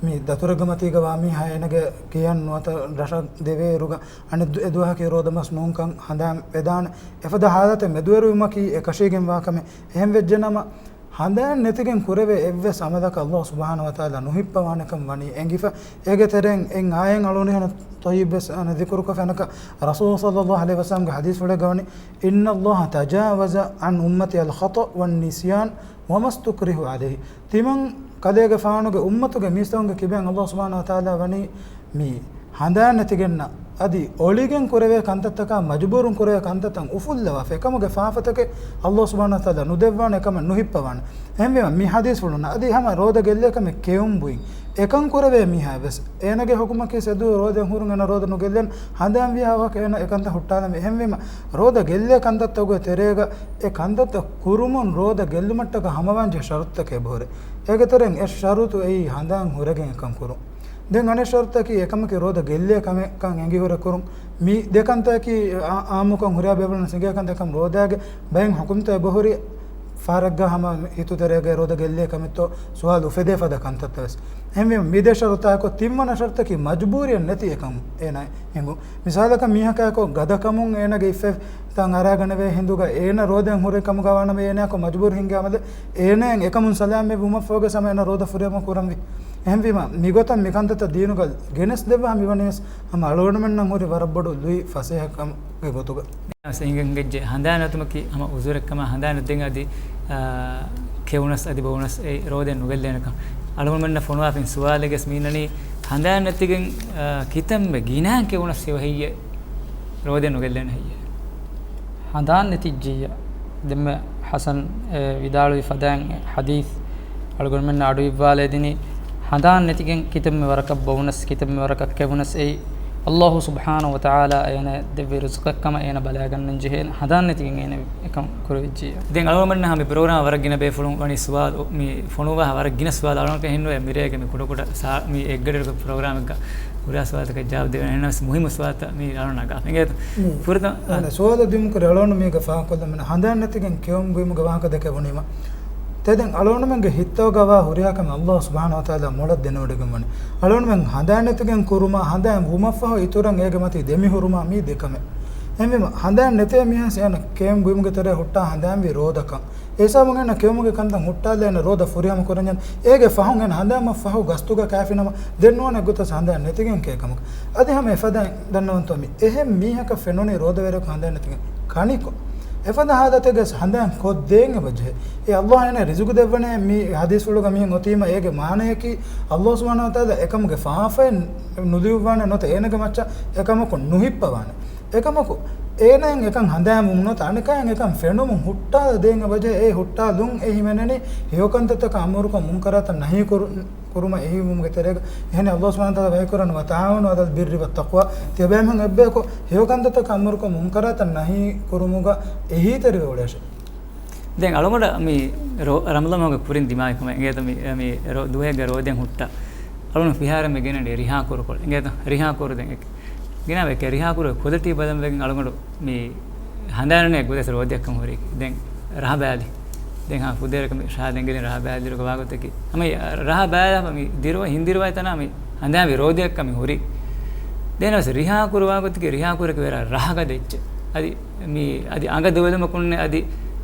މި ދަތުރެއްގެ މަތީގަ ވާ މީހާ އޭނަގެ ކިޔަން ނުވަތަ ރަށަށް ދެވޭއިރުގަ އަނެއް ދު-، އެ ދުވަހަކީ ރޯދަމަސް ނޫންކަން ހަނދާން ވެދާނެ. އެފަދަ ޙާލަތެއް މެދުވެރިވުމަކީ އެކަށީގެން ވާ ކަމެއް. އެހެން ވެއްޖެނަމަ، ހަނދާން ނެތިގެން ކުރެވޭ އެއްވެސް ޢަމަލަކަށް ﷲ ސުބްޙާނަހޫ ވަތަޢާލާ ނުހިއްޕަވާނެކަން ވަނީ އެނގިފަ. އޭގެ ތެރެއިން އެއް އާޔަތް އަޅުގަނޑު އެހެން ޠައްޔިބް ވެސް އަނެއް ޛިކުރުކޮށްފަ އަނެކަ ރަސޫލު ޞައްލައްލާހު ޢަލައިހި ވަސައްލަމްގެ ޙަދީޘްފުޅެއްގަ ވަނީ، إن الله تجاوز عن أمتي الخطأ والنسيان وما استكرهوا عليه. ތިމަން ކަލޭގެފާނުގެ އުއްމަތުގެ މީސްތަކުންގެ ކިބައިން ﷲ ސުބްޙާނަހޫ ވަތަޢާލާ ވަނީ މި ހަނދާން ނެތިގެންނަށް އަދި އޮޅިގެން ކުރެވޭ ކަންތައްތަކާ މަޖުބޫރުން ކުރެވޭ ކަންތައްތައް އުފުއްލަވާފަ، އެކަމުގެ ފާފަތަކެއް ﷲ ސުބްޙާނަހޫ ވަތަޢާލާ ނުދެއްވާނެ، އެކަމަށް ނުހިއްޕަވާނެ. އެހެންވީމަ، މި ޙަދީޘްފުޅުން އަދި ހަމަ ރޯދަ ގެއްލޭ ކަމެއް ކެއުން ބުއިން އެކަން ކުރެވޭ މީހާ ވެސް، އޭނަގެ ޙުކުމަކީ ސެދު ރޯދަ ހުރުން އޭނަ ރޯދަ ނުގެއްލޭނެ، ހަނދާން ވިޔާ ވާހަކަ އޭނަ އެކަންތައް ހުއްޓާލަން ވީ. އެހެންވީމަ، ރޯދަ ގެއްލޭ ކަންތައްތަކުގެ ތެރޭގަ އެ ކަންތައްތައް ކުރުމުން ރޯދަ ގެއްލުމަށްޓަކާ ހަމަވާންޖެހޭ ޝަރުޠުތަކެއް އެބަހުރޭ. އޭގެ ތެރެއިން އެއް ޝަރުޠު އެއީ ހަނދާން ހުރެގެން އެކަން ކުރުން. ދެން އަނެއް ޝަރުޠަކީ އެކަމަކީ ރޯދަ ގެއްލޭ ކަމެއްކަން އެނގިހުރެ ކުރުން. މި ދެ ކަންތަކީ އާ-، އާއްމުކަން ހުރިހާ ބޭފުޅުން އެނގޭ ކަންތައް. އެކަމް ރޯދައިގެ ބައެއް ޙުކުމްތައް އެބަހުރި ފަހަރެއްގަ ހަމަ ހިތުތެރޭގަ ރޯދަ ގެއްލޭ ކަމެއްތޯ ސުވާލު އުފެދޭ ފަދަ ކަންތައްތައް ވެސް. އެހެންވީމަ، މި ދެ ޝަރުޠާއެކު ތިންވަނަ ޝަރުޠަކީ މަޖުބޫރިއެއް ނެތި އެކަން އޭނަ އެނގުން. މިސާލަކަށް މީހަކާއެކު ގަދަކަމުން އޭނަގެ އިއްފަތްތައް އަރާގަނެވޭ ހިނދުގަ އޭނަ ރޯދައިން ހުރި ކަމުގަ ވާނަމަ އޭނައަކު މަޖުބޫރު ހިންގޭ އަމަލެއް އޭނައަށް އެކަމުން ސަލާމަތް ވުމަށްފަހުގަ ސަމަ އޭނަ ރޯދަ ފުރިހަމަ ކުރަންވީ. އެހެންވީމަ، މިގޮތަށް މިކަންތައްތައް ދީނުގަ ގެނެސް ދެއްވާ މިވަނީވެސް ހަމަ އަޅުގަނޑުމެންނަށް ހުރި ވަރަށް ބޮޑު ލުއި ފަސޭހަކަމުގެ ގޮތުގަ. ހިނގަން ހިނގައްޖެ ހަނދާން ނެތުމަކީ ހަމަ އުޒުރެއްކަމާ ހަނދާން ނެތިގެން އަދި، އާ، ކެއުނަސް އަދި ބޮވުނަސް އެ ރޯދައެއް ނުގެއްލޭނެކަން. އަޅުގަނޑުމެންނަށް ފޮނުވާފިން ސުވާލެއްގެސް މީނަނީ ހަނދާން ނެތިގެން، އާ، ކިތަންމެ ގިނައިން ކެއުނަސް ހެޔޮ ހެއްޔޭ؟ ރޯދައެއް ނުގެއްލޭނެ ހެއްޔޭ؟ ހަނދާން ނެތިއްޖެއްޔާ. ދެންމެ ޙަސަން އެ ވިދާޅުވި ފަދައިން ޙަދީޘް އަޅުގަނޑުމެންނަށް އަޑުއިއްވާލައިދިނީ، ހަނދާން ނެތިގެން ކިތަންމެ ވަރަކަށް ބޮވުނަސް، ކިތަންމެ ވަރަކަށް ކެވުނަސް އެއީ، ﷲ ސުބްޙާނަހޫ ވަތަޢާލާ އޭނަ ދެއްވި ރިޒުޤެއްކަމަށް އޭނަ ބަލައިގަންނަން ޖެހޭނެ. ހަނދާން ނެތިގެން އޭނަ އެކަން ކުރެވިއްޖެއްޔާ. ދެން އަޅުގަނޑުމެންނަށް ހަމަ މި ޕްރޮގްރާމަށް ވަރަށް ގިނަ ބޭފުޅުން ވަނީ ސުވާލު، މި ފޮނުއްވާ ވަރަށް ގިނަ ސުވާލު އަޅުގަނޑަކަށް ހިންނުވޭ މިރޭގެ މި ކުޑަކުޑަ ސާ-، މި އެއްގަޑިއިރުގެ ޕްރޮގްރާމެއްގަ ހުރިހާ ސުވާލުތަކަށް ޖަވާބު ދެވޭނެ. އެހެންނަމަވެސް މުހިއްމު ސުވާލުތައް މީ އަޅުގަނޑަށް ނަގާފަ. އިނގޭތަ؟ މި ފުރަތަމަ، އާ، ސުވާލު ދިއުމުކުރި އަޅުގަނޑު މީގަ ފާހަގަކޮށްލަމުން ހަނދާން ނެތިގެން ކެއުން ބުއިމުގެ ވާހަކަ ދެކެ ބުނީމަ. ތެދެން އަޅުގަނޑުމެންގެ ހިތްތަކުގަ ވާ ހުރިހާ ކަމެއް ﷲ ސުބްޙާނަހޫ ވަތަޢާލާ މޮޅަށް ދެނެވޮޑިގެން ވަނީ. އަޅުގަނޑުމެން ހަނދާން ނެތިގެން ކުރުމާ، ހަނދާން ވުމަށްފަހު އިތުރަށް އޭގެ މަތީ ދެމިހުރުމާ މީ ދެ ކަމެއް. އެހެންވީމަ، ހަނދާން ނެތޭ މީހާ އޭނަ ކެއުން ބުއިމުގެ ތެރޭ ހުއްޓާ ހަނދާންވީ ރޯދަކަން. އެހިސާބުން އޭނަ ކެއުމުގެ ކަންތައް ހުއްޓާލާ އޭނަ ރޯދަ ފުރިހަމަ ކުރަންޏަން. އޭގެ ފަހުން އޭނަ ހަނދާން މަ ފަހު ގަސްތުގަ ކާފިނަމަ ދެން ނުވަނަ އެއްގޮތަސް ހަނދާން ނެތިގެން ކޭ ކަމަކަށް. އަދި ހަމަ އެފަދައިން ދަންނަވަންތޯ މި އެހެން މީހަކަށް ފެނުނީ ރޯދަވެރިޔަކު ހަނދާން ނެތިގެން ކަނިކޮށް. އެފަދަ ހާލަތެއްގަ ހަނދާން ކޮށްދޭން އެބަޖެހޭ. އެ އައްލާހް އޭނަ ރިޒުގު ދެއްވަނޭ މި ހަދީސްފުޅުގަ މިހެން އޮތީމަ އޭގެ މާނަޔަކީ އައްލާހް ސުބްޙާނަހޫ ވަތަޢާލާ އެކަމުގެ ފާފައެއް ނުލިޔުއްވާނެ ނުވަތަ އޭނަގެ މައްޗަށް އެކަމަކު ނުހިއްޕަވާނެ. އެކަމަކު، އޭނައިން އެކަން ހަނދާންވުމުން ނުވަތަ އަނެކާއިން އެކަން ފެނުމުން ހުއްޓާލަ ދޭން އެބަޖެހޭ. އެ ހުއްޓާލުން އެ ހިމެނެނީ ހެޔޮކަންތައްތަކާ އަމުރުކޮށް މުންކަރާތައް ނަހީ ކުރު-، ކުރުމަށް އެހީވުމުގެ ތެރޭގަ. އެހެނީ އައްލާހް ސުބްޙާނަހޫ ވަތަޢާލާ ވަޙީކުރަން، "وتعاونوا على البر والتقوى." ތިޔަބައިމީހުން އެއްބަޔަކު ހެޔޮކަންތައްތަކާ އަމުރުކޮށް މުންކަރާތައް ނަހީ ކުރުމުގަ އެހީތެރިވެ އުޅޭށެ. ދެން އަޅުގަނޑަށް މި ރޯ-، ރަމަޟާން މަހުގެ ކުރިން ދިމާވި ކަމެއް އިނގޭތަ މި، މި ރޯ-، ދުވަހެއްގަ ރޯދައިން ހުއްޓާ. އަޅުގަނޑު ފިހާރަ މި ގެނެން ރިހާ ކުރުކޮޅެއް. އިނގޭތަ؟ ރިހާ ކުރު ދެން އެކެ. ގިނަވެ އެކެ ރިހާ ކުރު ކުލަޓީ ބަލަން ވެގެން އަޅުގަނޑު މި ހަނދާނެ ގުދެސް ރޯދައަކަށް ހުރީ. ދެން ރަހަ ބައިލި. ދެން ހާ ފުދޭރަކަށް މި ޝާދެން ގެލިން ރަހަ ބައިލި ދިރުގަ ވާގޮތަކީ. ހަމަ ރަހަ ބައިލާފަ މި ދިރުވަ ހިންދިރުވައި ތަނާ މި ހަނދާން ވި ރޯދައަކަށް މި ހުރީ. ދެން ވެސް ރިހާ ކުރު ވާގޮތަކީ ރިހާ ކުރެކެ ވެރާ ރަހަގަދަ އެއްޗެއް. އަދި މި އަދި އަނގަ ދުވެލުމަކުންނެ އަދި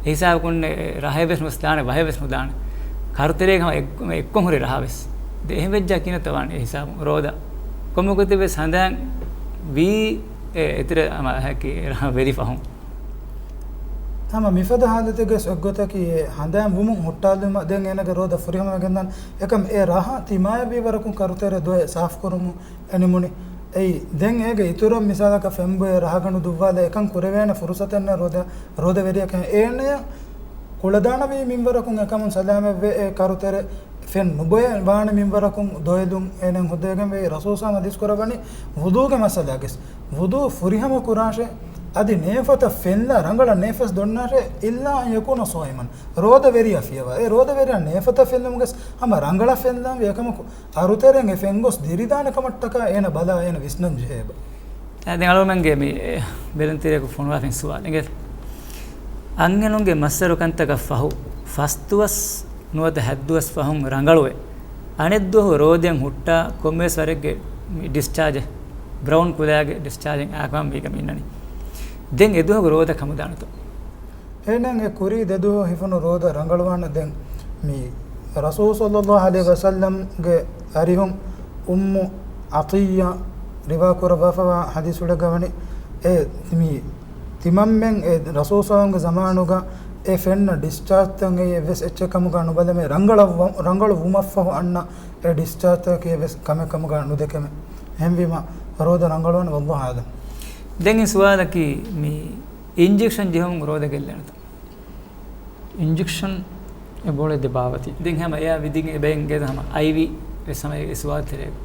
ހިސާބަކުންނެ ރަހައެއް ވެސް ނުވެސް ދާނެ، ވަހެއް ވެސް ނުދާނެ. ކަރުތެރޭގަ ހަމަ އެއް-، އެއްކޮށް ހުރި ރަހަ ވެސް. ދެ އެހެން ވެއްޖާ ކިނަތަ ވާނެ އެ ހިސާބުން ރޯދަ. ކޮންމެ ގޮތެއް ވެސް ހަނދާން ވީ އެ އެތެރެ ހަމަ އެހަކީ ރަހަ ވެލި ފަހުން. ހަމަ މިފަދަ ހާލަތެއްގެ އެއްގޮތަކީ އެ ހަނދާން ވުމުން ހުއްޓާލުމަށް ދެން އޭނަގެ ރޯދަ ފުރިހަމަ ގެންދާން. އެކަމް އެ ރަހަ ތިމާޔަށް ވީ ވަރަކުން ކަރުތެރެ ދޮވެ ސާފުކުރުމުން އެނިމުނި. އެއީ، ދެން އޭގެ އިތުރަށް މިސާލަކަށް ފެންބޮއެ ރަހަގަނޑު ދުއްވާލަ އެކަން ކުރެވޭނެ ފުރުސަތެއް ނެތް ރޯދަ-، ރޯދަވެރިޔަކަށް. އޭނަޔަށް ކުޅަދާނަވީ މިންވަރަކުން އެކަމުން ސަލާމަތްވެ އެ ކަރުތެރެ ފެން ނުބޮއެ ވާނެ މިންވަރަކުން ދޮވެލުން އޭނަ ހުއްދަވެގެން ވޭ. ރަސޫލު ސާމް ޙަދީޘް ކުރައްވަނީ ވުޟޫގެ މައްސަލާގެސް. ވުޟޫ ފުރިހަމަ ކުރާށޭ، އަދި ނޭފަތަށް ފެންލާ ރަނގަޅަށް ނޭފަސް ދޮންނާށޭ، إلا أن يكون صائما. ރޯދަވެރިޔާ ފިޔަވާ. އެ ރޯދަވެރިޔާ ނޭފަތަށް ފެންލުމުގެސް ހަމަ ރަނގަޅަށް ފެންލާން ވޭ. އެކަމަކު އަރުތެރެއިން އެ ފެން ގޮސް ދިރިދާނެ ކަމަށްޓަކާ އޭނަ ބަލާ އޭނަ ވިސްނަން ޖެހޭބަ. އާ، ދެން އަޅުގަނޑުމެންގެ މި ބެލުންތެރިޔަކު ފޮނުވާފިން ސުވާލެއް އިނގޭތަ؟ އަންހެނުންގެ މައްސަރު ކަންތަކަށް ފަހު ފަސްދުވަސް ނުވަތަ ހަތްދުވަސް ފަހުން ރަނގަޅުވެ، އަނެއްދުވަހު ރޯދައިން ހުއްޓާ ކޮންމެވެސް ވަރެއްގެ މި ޑިސްޗާޖެއް، ބްރައުން ކުލައިގެ ޑިސްޗާޖެއް އާކަމަށް މީގަ މި އިންނަނީ. ދެން އެދުވަހު ރޯދަ ކަމުދާނެތޯ؟ އޭނައަށް އެ ކުރީ ދެދުވަހު ހިފުނު ރޯދަ ރަނގަޅުވާނެ. ދެން މި ރަސޫލު ޞައްލައްލާހު ޢަލައިހި ވަސައްލަމްގެ އަރިހުން އުއްމު ޢަޠިއްޔާ ރިވާ ކުރައްވާފަވާ ޙަދީޘްފުޅެއްގަ ވަނީ، އެ މި ތިމަންމެން އެ ރަސޫލު ޞައްލައްލާހު ޢަލައިހި ވަސައްލަމްގެ ޒަމާނުގަ އެ ފެންނަ ޑިސްޗާޖްތައް އެއީ އެއްވެސް އެއްޗެއް ކަމުގަ ނުބަލަމޭ، ރަނގަޅަށް ވަ-، ރަނގަޅު ވުމަށްފަހު އަންނަ އެ ޑިސްޗާޖްތަކަކީ އެއްވެސް ކަމެއް ކަމުގަ ނުދެކެމެ. އެހެންވީމަ ރޯދަ ރަނގަޅުވާނެ، ވައްލާހު އަޢުލަމް. ދެން އިން ސުވާލަކީ މި އިންޖެކްޝަން ޖެހުމުން ރޯދަ ގެއްލޭނެތަ؟ އިންޖެކްޝަން އެބައުޅޭ ދެ ބާވަތި. ދެން ހަމަ އެއާ ވިދިގެން އެބައިން ގޭތަ ހަމަ އައިވީ ވެސް ހަމަ އެ ސުވާލު ތެރޭގަ.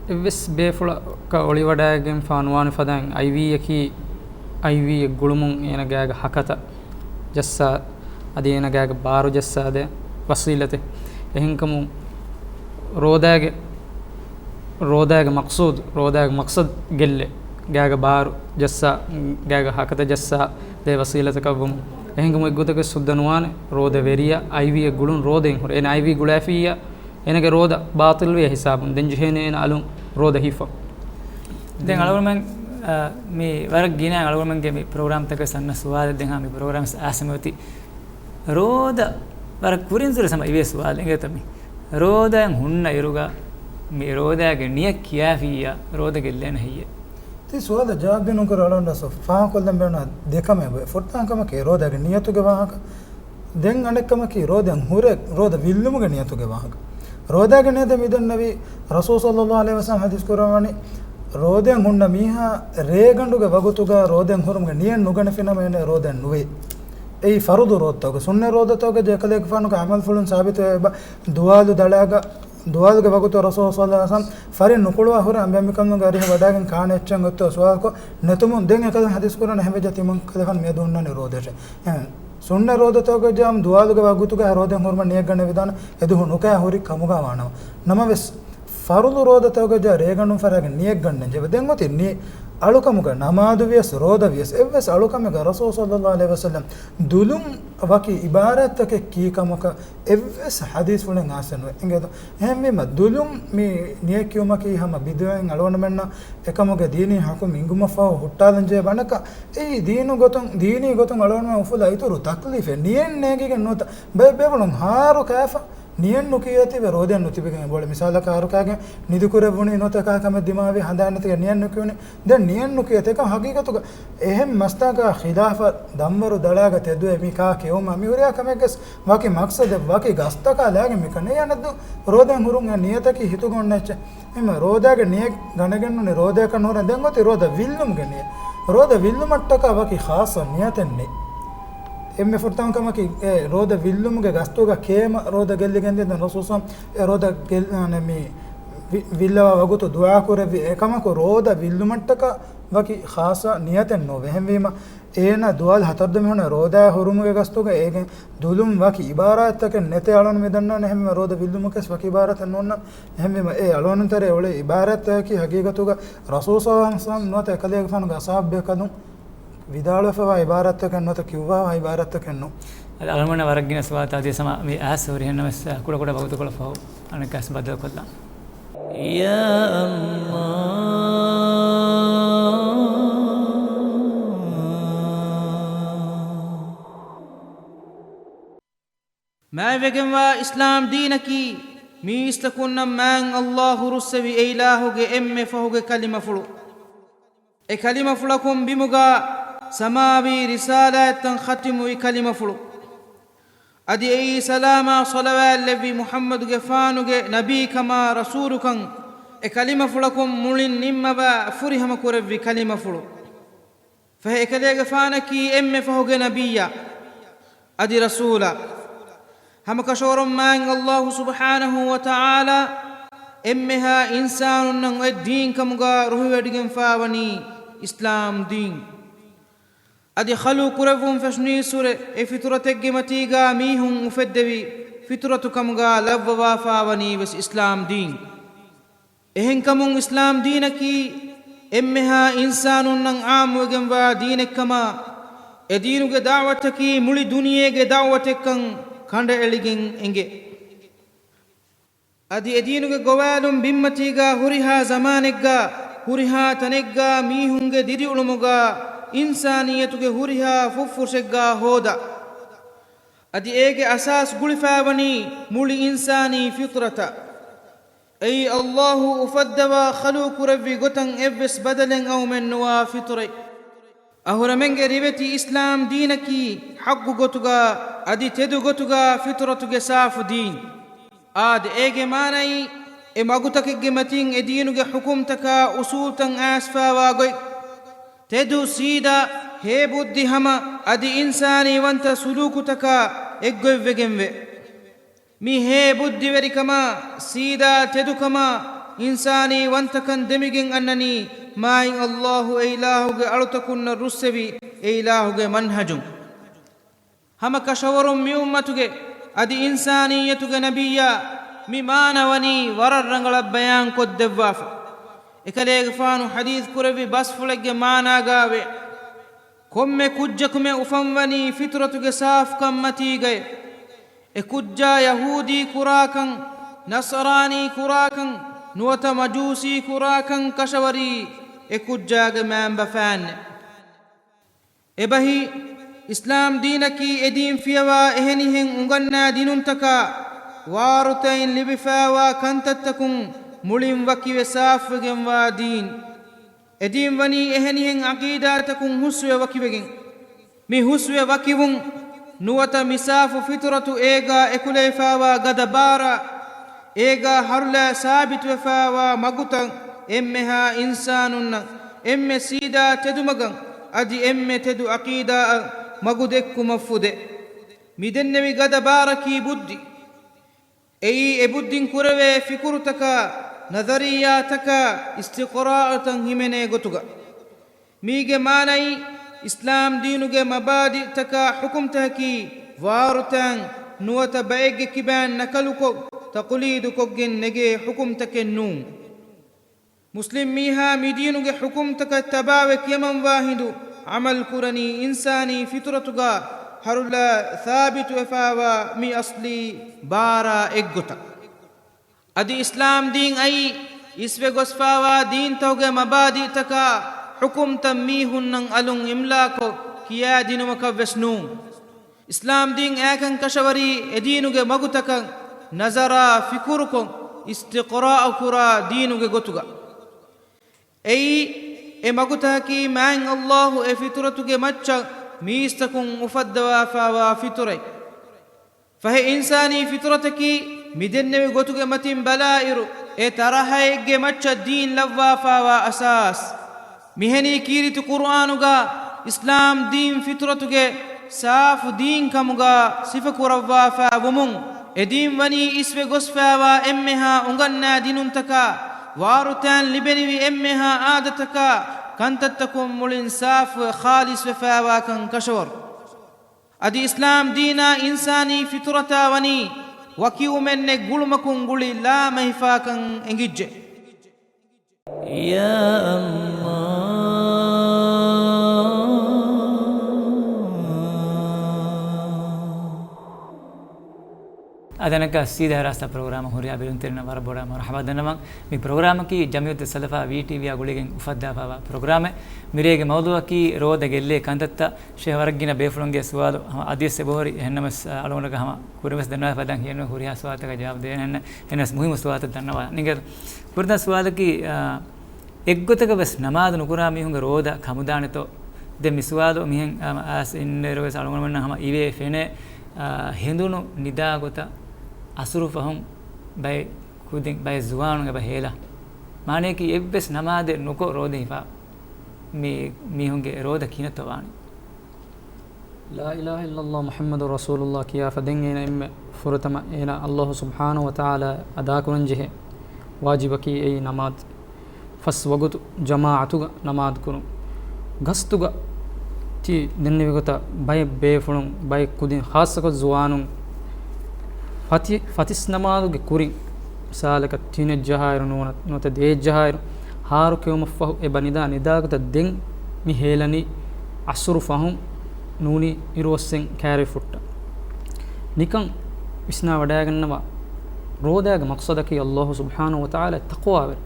އެއްވެސް ބޭފުޅަކަށް އޮޅިވަޑައިގެންފާ ނުވާނެ ފަދައިން އައިވީއަކީ، އައިވީއެއް ގުޅުމުން އޭނަގާގެ ހަކަތަ ޖައްސާ، އަދި އޭނަގާގެ ބާރު ޖައްސާދޭ ވަސީލަތެއް. އެހެންކަމުން ރޯދާގެ ރޯދާގެ މަޤްޞޫދު، ރޯދާގެ މަޤްޞަދު ގެއްލޭ، ގާގެ ބާރު ޖައްސާ، ގާގެ ހަކަތަ ޖައްސާ ދޭ ވަސީލަތަކަށްވުމުން. އެހެންކަމުން އެއްގޮތަކަށް ސުއްދަ ނުވާނެ ރޯދަ ވެރިޔާ އައިވީއެއް ގުޅުން ރޯދައިން ހުރެ. އޭނަ އައިވީ ގުޅާފިއްޔާ، އޭނަގެ ރޯދަ ބާޠިލްވިޔާ ހިސާބުން ދެން ޖެހޭނެ އޭނަ އަލުން ރޯދަ ހިފަ. ދެން އަޅުގަނޑުމެން، އާ، މި ވަރަށް ގިނަ އަޅުގަނޑުމެންގެ މި ޕްރޮގްރާމްތަކަށް ސަންނަ ސުވާލެއް ދެން ހާ މި ޕްރޮގްރާމް އައިސް އައިސް މި އޮތީ ރޯދަ ވަރަށް ކުރިން ސުރެ ސަމަ އިވޭ ސުވާލެއް އިނގޭތަ މި. ރޯދައިން ހުންނަ އިރުގަ މި ރޯދާގެ ނިޔަތް ކިޔާފިއްޔާ ރޯދަ ގެއްލޭނެ ހެއްޔޭ؟ ތި ސުވާލަށް ޖަވާބު ދިނުން ކުރި އަޅުގަނޑަށް ފާހަގަކޮށްލަން ބޭނުން ދެ ކަމެއް އެބައޮތް. ފުރަތަމަ ކަމަކީ ރޯދާގެ ނިޔަތުގެ ވާހަކަ. ދެން އަނެއް ކަމަކީ ރޯދައިން ހުރެ ރޯދަ ވިއްލުމުގެ ނިޔަތުގެ ވާހަކަ. ރޯދާގެ ނިޔަތަށް މިދެންނެވީ ރަސޫލު ޞައްލައްލާހު ޢަލައިހި ވަސައްލަމް ޙަދީޘް ކުރައްވަނީ، ރޯދައިން ހުންނަ މީހާ ރޭގަނޑުގެ ވަގުތުގަ ރޯދައިން ހުރުމުގެ ނިޔަތް ނުގަނެފިނަމަ އޭނަ ރޯދައިން ނުވޭ. އެއީ ފަރުޟު ރޯދަތަކުގެ. ސުންނަތް ރޯދަތަކުގެ އެކަލޭގެފާނުގެ ޢަމަލުފުޅުން ސާބިތުވެ އެބަ ދުވާލު ދަޅާގަ، ދުވާލުގެ ވަގުތު ރަސޫލު ޞައްލައްލާހު ޢަލައިހި ވަސައްލަމް ފަރިން ނުކުޅުވާ ހުރެ އަނބިޔާ މިކަންނުގެ އަރިހަށް ވަޑާގެން ކާނެ އެއްޗެއް އޮތްތޯ ސުވާލުކޮށް ނެތުމުން ދެން އެކަލޭ ޙަދީޘް ކުރަން އެހެން ވެއްޖެ ތިމަން ކަލޭފާނު މިއަދު ހުންނާނެ ރޯދައަށެ. އެހެން ސުންނަތް ރޯދަތަކުގަ ޖާމް ދުވާލުގެ ވަގުތުގަ ރޯދައިން ހުރުމަށް ނިޔަތް ގަނެވިދާނެ އެދުވަހު ނުކަޔާ ހުރި ކަމުގަ ވާނަމަ. ނަމަވެސް، ފަރުޟު ރޯދަތަކުގަ ރޭގަނޑުން ފަރާގެ ނިޔަތް ގަންނަން ޖެހޭ. ދެން އޮތީ ނި-، އަޅުކަމުގަ ނަމާދު ވިޔަސް، ރޯދަ ވިޔަސް، އެއްވެސް އަޅުކަމެއްގަ ރަސޫލު ޞައްލައްލާހު ޢަލައިހި ވަސައްލަމް ދުލުން ވަކި އިބާރާތްތަކެއް ކީ ކަމަކަށް އެއްވެސް ޙަދީޘްފުޅެއް އާސަ ނުވޭ. އިނގޭތޯ؟ އެހެންވީމަ، ދުލުން މި ނިޔަތް ކިޔުމަކީ ހަމަ ބިދުޢައިން އަޅުގަނޑުމެންނަށް އެކަމުގެ ދީނީ ޙުކުމް އިނގުމަށްފަހު ހުއްޓާލަން ޖެހޭ ބަނޑަކަށް. އެއީ ދީނު ގޮތުން، ދީނީ ގޮތުން އަޅުގަނޑުމެން އުފުލާ އިތުރު ތަކްލީފެއް. ނިޔަތް ނޭނގިގެން ނުވަތަ ބައެއް ބޭފުޅުން ހާރު ކާފަ ނިޔަތް ނުކިޔޭތީވެ ރޯދައެއް ނުތިބިގެން އެބައުޅޭ. މިސާލަކަށް ހާރުކާގެ ނިދިކުރެއްވުނީ ނުވަތަ ކާ ކަމެއް ދިމާވި ހަނދާން ނެތިގެން ނިޔަތް ނުކިޔުނީ. ދެން ނިޔަތް ނުކިޔޭތީ ކަމަށް ޙަޤީޤަތުގަ އެހެން މަސްތަކާ ޚިލާފަށް ދަންވަރު ދަޅާގަ ތެދުވެ މި ކާ ކެއުމާ މި ހުރިހާ ކަމެއްގެސް ވަކި މަޤްޞަދެއް ވަކި ގަސްތަކާ ލާގެން މިކަން. އެއީ އަނެއްދު ރޯދައިން ހުރުން އެ ނިޔަތަކީ ހިތުގަ އޮންނަ އެއްޗެއް. އެހެންވީމަ ރޯދާގެ ނިޔަތް ގަނެގެންނޫނީ ރޯދަޔަކަށް ނޫން. ދެން އޮތީ ރޯދަ ވިއްލުމުގެ ނިޔަތް. ރޯދަ ވިއްލުމަށްޓަކާ ވަކި ޚާއްޞަ ނިޔަތެއް ނެތް. އެންމެ ފުރަތަމަ ކަމަކީ، އެ ރޯދަ ވިއްލުމުގެ ގަސްތުގަ ކޭމަ ރޯދަ ގެއްލިގެން ދިޔަ. ދެން ރަސޫލު ޞައްލައްލާހު ޢަލައިހި ވަސައްލަމް އެ ރޯދަ ގެއްލާނެ މި ވި-، ވިއްލަވާ ވަގުތު ދުޢާ ކުރެއްވި. އެކަމަކު ރޯދަ ވިއްލުމަށްޓަކާ ވަކި ޚާއްޞަ ނިޔަތެއް ނޯވޭ. އެހެންވީމަ، އޭނާ ދުވާލު ހަތަރު ދުވަހު ހުންނަ ރޯދަ ހުރުމުގެ ގަސްތުގަ އޭގެން ދުލުން ވަކި އިބާރާތްތަކެއް ނެތޭ އަޅުގަނޑު މި ދަންނާނެ. އެހެންވީމަ ރޯދަ ވިއްލުމަކަށް ވަކި އިބާރާތެއް ނޯންނަ. އެހެންވީމަ އެ އަޅުގަނޑު ތެރޭ އުޅޭ އިބާރާތްތަކަކީ ޙަޤީޤަތުގަ ރަސޫލު ޞައްލައްލާހު ޢަލައިހި ވަސައްލަމް ނުވަތަ އެކަލޭގެފާނުގެ އަޞްޙާބު ބޭކަލުން ވިދާޅުވެފަވާ އިބާރާތްތަކެއް ނުވަތަ ކިޔުއްވާ އިބާރާތްތަކެއް ނޫން. އަޅުގަނޑަށް ވަރަށް ގިނަ ސުވާލުތައް އަދި ސަމާ މި އައިސް ހުރިހެންނަމަވެސް ކުޑަކުޑަ ވަގުތުކޮޅަށް ފަހު އަނެއްކާސް ބައްދަލުކޮށްލާން. ޔާ ﷲ. މާތްވެގެންވާ އިސްލާމް ދީނަކީ މީސްތަކުންނަށް މާތް ﷲ ރުއްސެވި އެއިލާހުގެ އެންމެ ފަހުގެ ކަލިމަފުޅު. އެ ކަލިމަފުޅަކުން ބިމުގަ ސަމާވީ ރިސާލާތްތައް ޚަތިމުވި ކަލިމަފުޅު. އަދި އެއީ ސަލާމާ ޞަލަވާތްލެއްވި މުޙައްމަދުގެފާނުގެ ނަބީކަމާ ރަސޫލުކަން އެ ކަލިމަފުޅަކުން މުޅިން ނިންމަވާ ފުރިހަމަ ކުރެއްވި ކަލިމަފުޅު. ފަހެ އެކަލޭގެފާނަކީ އެންމެ ފަހުގެ ނަބިއްޔާ އަދި ރަސޫލާ. ހަމަކަށަވަރުން މާތް ﷲ ސުބްޙާނަހޫ ވަތަޢާލާ އެންމެހާ އިންސާނުންނަށް އޮތް ދީން ކަމުގަ ރުހިވެޑިގެންފާވަނީ އިސްލާމް ދީން. އަދި ޚަލްޤު ކުރެއްވުން ފެށުނީއްސުރެ އެ ފިޠުރަތެއްގެ މަތީގަ މީހުން އުފެއްދެވި ފިޠުރަތު ކަމުގަ ލައްވަވާފާވަނީ ވެސް އިސްލާމް ދީން. އެހެންކަމުން އިސްލާމް ދީނަކީ އެންމެހާ އިންސާނުންނަށް ޢާއްމުވެގެންވާ ދީނެއްކަމަށް، އެ ދީނުގެ ދަޢުވަތަކީ މުޅި ދުނިޔޭގެ ދަޢުވަތެއްކަން ކަނޑައެޅިގެން އެނގޭ. އަދި އެ ދީނުގެ ގޮވާލުން ބިންމަތީގަ ހުރިހާ ޒަމާނެއްގަ، ހުރިހާ ތަނެއްގަ މީހުންގެ ދިރިއުޅުމުގަ، އިންސާނިއްޔަތުގެ ހުރިހާ ފުށްފުށެއްގަ ހޯދާ. އަދި އޭގެ އަސާސް ގުޅިފާވަނީ މުޅި އިންސާނީ ފިޠުރަތަށް. އެއީ ﷲ އުފައްދަވާ ޚަލްޤު ކުރެއްވި ގޮތަށް އެއްވެސް ބަދަލެއް އައުމެއްނުވާ ފިޠުރަތް. އަހުރެމެންގެ ރިވެތި އިސްލާމް ދީނަކީ ޙައްޤު ގޮތުގަ އަދި ތެދު ގޮތުގަ ފިޠުރަތުގެ ސާފު ދީން. އާދެ، އޭގެ މާނައީ އެ މަގުތަކެއްގެ މަތިން އެ ދީނުގެ ޙުކުމްތަކާ އުޞޫލްތައް އައިސްފާވާ ގޮތް. ތެދު ސީދާ ހޭ ބުއްދި ހަމަ އަދި އިންސާނީ ވަންތަ ސުލޫކުތަކާ އެއްގޮތްވެގެންވޭ. މި ހޭ ބުއްދިވެރިކަމާ، ސީދާ ތެދުކަމާ، އިންސާނީ ވަންތަކަން ދެމިގެން އަންނަނީ މާތް ﷲ އެ އިލާހުގެ އަޅުތަކުންނަށް ރުއްސެވި އެ އިލާހުގެ މަންހަޖުން. ހަމަ ކަށަވަރުން މި އުއްމަތުގެ އަދި އިންސާނިއްޔަތުގެ ނަބިއްޔާ މި މާނަ ވަނީ ވަރަށް ރަނގަޅަށް ބަޔާން ކޮށްދެއްވާފަ. އެކަލޭގެފާނު ޙަދީޘް ކުރެއްވި ބަސްފުޅެއްގެ މާނާގާވޭ. ކޮންމެ ކުއްޖަކުމެ އުފަންވަނީ ފިޠުރަތުގެ ސާފުކަން މަތީގައޭ. އެ ކުއްޖާ ޔަހޫދީ ކުރާކަން، ނަޞްރާނީ ކުރާކަން، ނުވަތަ މަޖޫސީ ކުރާކަން ކަށަވަރީ އެ ކުއްޖާގެ މައިންބަފައިންނޭ. އެބަހީ، އިސްލާމް ދީނަކީ އެދީން ފިޔަވާ އެހެނިހެން އުނގަންނާ ދިނުންތަކާ ވާރުތައިން ލިބިފާވާ ކަންތައްތަކުން މުޅިން ވަކިވެ ސާފުވެގެންވާ ދީން. އެދީން ވަނީ އެހެނިހެން ޢަޤީދާތަކުން ހުސްވެ ވަކިވެގެން. މި ހުސްވެ ވަކިވުން ނުވަތަ މި ސާފު ފިޠުރަތު އޭގާ އެކުލެވިފާވާ ގަދަ ބާރާ، އޭގާ ހަރުލާ ސާބިތުވެފާވާ މަގުތައް އެންމެހާ އިންސާނުންނަށް އެންމެ ސީދާ ތެދުމަގަށް އަދި އެންމެ ތެދު ޢަޤީދާއަށް މަގު ދެއްކުމަށްފުދޭ. މި ދެންނެވި ގަދަ ބާރަކީ ބުއްދި. އެއީ އެ ބުއްދިން ކުރެވޭ ފިކުރުތަކާ، ނަޒަރިއްޔާތަކާ، އިސްތިޤްރާއުތައް ހިމެނޭ ގޮތުގަ. މީގެ މާނައީ، އިސްލާމް ދީނުގެ މަބާދިއުތަކާ ޙުކުމްތަކަކީ ވާރުތައިން ނުވަތަ ބައެއްގެ ކިބައިން ނަކަލުކޮށް، ތަޤުލީދުކޮށްގެން ނެގޭ ޙުކުމްތަކެއް ނޫން. މުސްލިމް މީހާ މި ދީނުގެ ޙުކުމްތަކަށް ތަބާވެ ކިޔަމަންވާ ހިނދު ޢަމަލު ކުރަނީ އިންސާނީ ފިޠުރަތުގަ ހަރުލާ ސާބިތުވެފާވާ މި އަސްލީ ބާރާ އެއްގޮތަށް. އަދި އިސްލާމް ދީން އައީ އިސްވެ ގޮސްފާވާ ދީންތަކުގެ މަބާދީތަކާ ޙުކުމްތައް މީހުންނަށް އަލުން އިމްލާކޮށް ކިޔާދިނުމަކަށް ވެސް ނޫން. އިސްލާމް ދީން އައިކަން ކަށަވަރީ އެދީނުގެ މަގުތަކަށް ނަޒަރާ ފިކުރުކޮށް އިސްތިޤްރާއު ކުރާ ދީނުގެ ގޮތުގަ. އެއީ، އެ މަގުތަކަކީ މާތް ﷲ އެ ފިޠުރަތުގެ މައްޗަށް މީސްތަކުން އުފައްދަވާފާވާ ފިޠުރަތް. ފަހެ އިންސާނީ ފިޠުރަތަކީ މިދެންނެވި ގޮތުގެ މަތިން ބަލާއިރު، އެ ތަރަހައެއްގެ މައްޗަށް ދީން ލައްވާފާވާ އަސާސް. މިހެނީ ކީރިތި ޤުރުއާނުގަ އިސްލާމް ދީން ފިޠުރަތުގެ ސާފު ދީން ކަމުގަ ސިފަކުރައްވާފާ ވުމުން، އެ ދީން ވަނީ އިސްވެ ގޮސްފާވާ އެންމެހާ އުނގަންނާ ދިނުންތަކާ، ވާރުތައިން ލިބެނިވި އެންމެހާ އާދަތަކާ، ކަންތައްތަކުން މުޅިން ސާފުވެ ޚާލިޞްވެފާވާކަން ކަށަވަރު. އަދި އިސްލާމް ދީނާ އިންސާނީ ފިޠުރަތާ ވަނީ ވަކިވުމެއް ނެތް ގުޅުމަކުން ގުޅި ލާމެހިފާކަން އެނގިއްޖެ. ޔާ އައްލާހް. އަދި އަނެއްކާ ސީދާ ރާސްތާ ޕްރޮގްރާމަށް ހުރިހާ ބެލުންތެރިންނަށް ވަރަށް ބޮޑަށް މަރުޙަބާ ދަންނަވަން. މި ޕްރޮގްރާމަކީ ޖަމްޢިއްޔަތުއް ސަލަފާ ވީ ޓީވީއާ ގުޅިގެން އުފައްދާފާވާ ޕްރޮގްރާމެއް. މިރޭގެ މައުޟޫޢަކީ ރޯދަ ގެއްލޭ ކަންތައްތައް. ޝޭޚް ވަރަށްގިނަ ބޭފުޅުންގެ ސުވާލު ހަމަ އަދިވެސް އެބަހުރި. އެހެންނަމަވެސް، އަޅުގަނޑަކަށް ހަމަ ކުރިންވެސް ދަންނަވާފަ ދަން ހިޔެއްނު ހުރިހާ ސުވާލުތަކަށް ޖަވާބު ދޭނެ. އެހެންނަމަވެސް މުހިއްމު ސުވާލުތައް ދަންނަވާ. ނިނގޭ ކުރިން ސުވާލަކީ، އާ، އެއްގޮތަކަށް ވެސް ނަމާދު ނުކުރާ މީހުންގެ ރޯދަ ކަމުދާނެތޯ؟ ދެން މި ސުވާލު މިހެން، އާ، އައިސް އިންނައިރު ވެސް އަޅުގަނޑުމެންނަށް ހަމަ އިވޭ ފެނޭ، އާ، ހެނދުނު ނިދާގޮތަށް އަސުރު ފަހުން ބައެއް ކުދިން ބައެއް ޒުވާނުން އެބަ ހޭލާ. މާނަޔަކީ އެއްވެސް ނަމާދެއް ނުކޮށް ރޯދަ ހިފާ މި މީހުންގެ ރޯދަ ކިހިނެއްތޯ ވާނީ؟ ލާ އިލާހަ އިއްލައްލާހު މުޙައްމަދު ރަސޫލުއްލާހް ކިޔާފަ ދެން އޭނަ އެންމެ ފުރަތަމަ އޭނަ އައްލާހު ސުބްޙާނަހު ވަތަޢާލާ އަދާކުރަން ޖެހޭ ވާޖިބަކީ އެއީ ނަމާދު. ފަސް ވަގުތު ޖަމާޢަތުގަ ނަމާދު ކުރުން. ގަސްތުގަ ތި ދެންނެވި ގޮތަށް ބައެއް ބޭފުޅުން، ބައެއް ކުދިން، ޚާއްޞަކޮށް ޒުވާނުން ފަތި-، ފަތިސް ނަމާދުގެ ކުރިން، މިސާލަކަށް ތިނެއް ޖަހާއިރު ނޫނަ-، ނުވަތަ ދޭއް ޖަހާއިރު، ހާރު ކެއުމަށްފަހު އެބަ ނިދާ ނިދާގޮތަށް ދެން މި ހޭލަނީ އަސުރު ފަހުން ނޫނީ އިރުއޮއްސެން ކައިރި ފުއްޓަން. ނިކަން ވިސްނާ ވަޑައިގަންނަވާ، ރޯދާގެ މަޤްޞަދަކީ އައްލާހު ސުބްޙާނަހު ވަތަޢާލާ ތަޤްވާވެރި.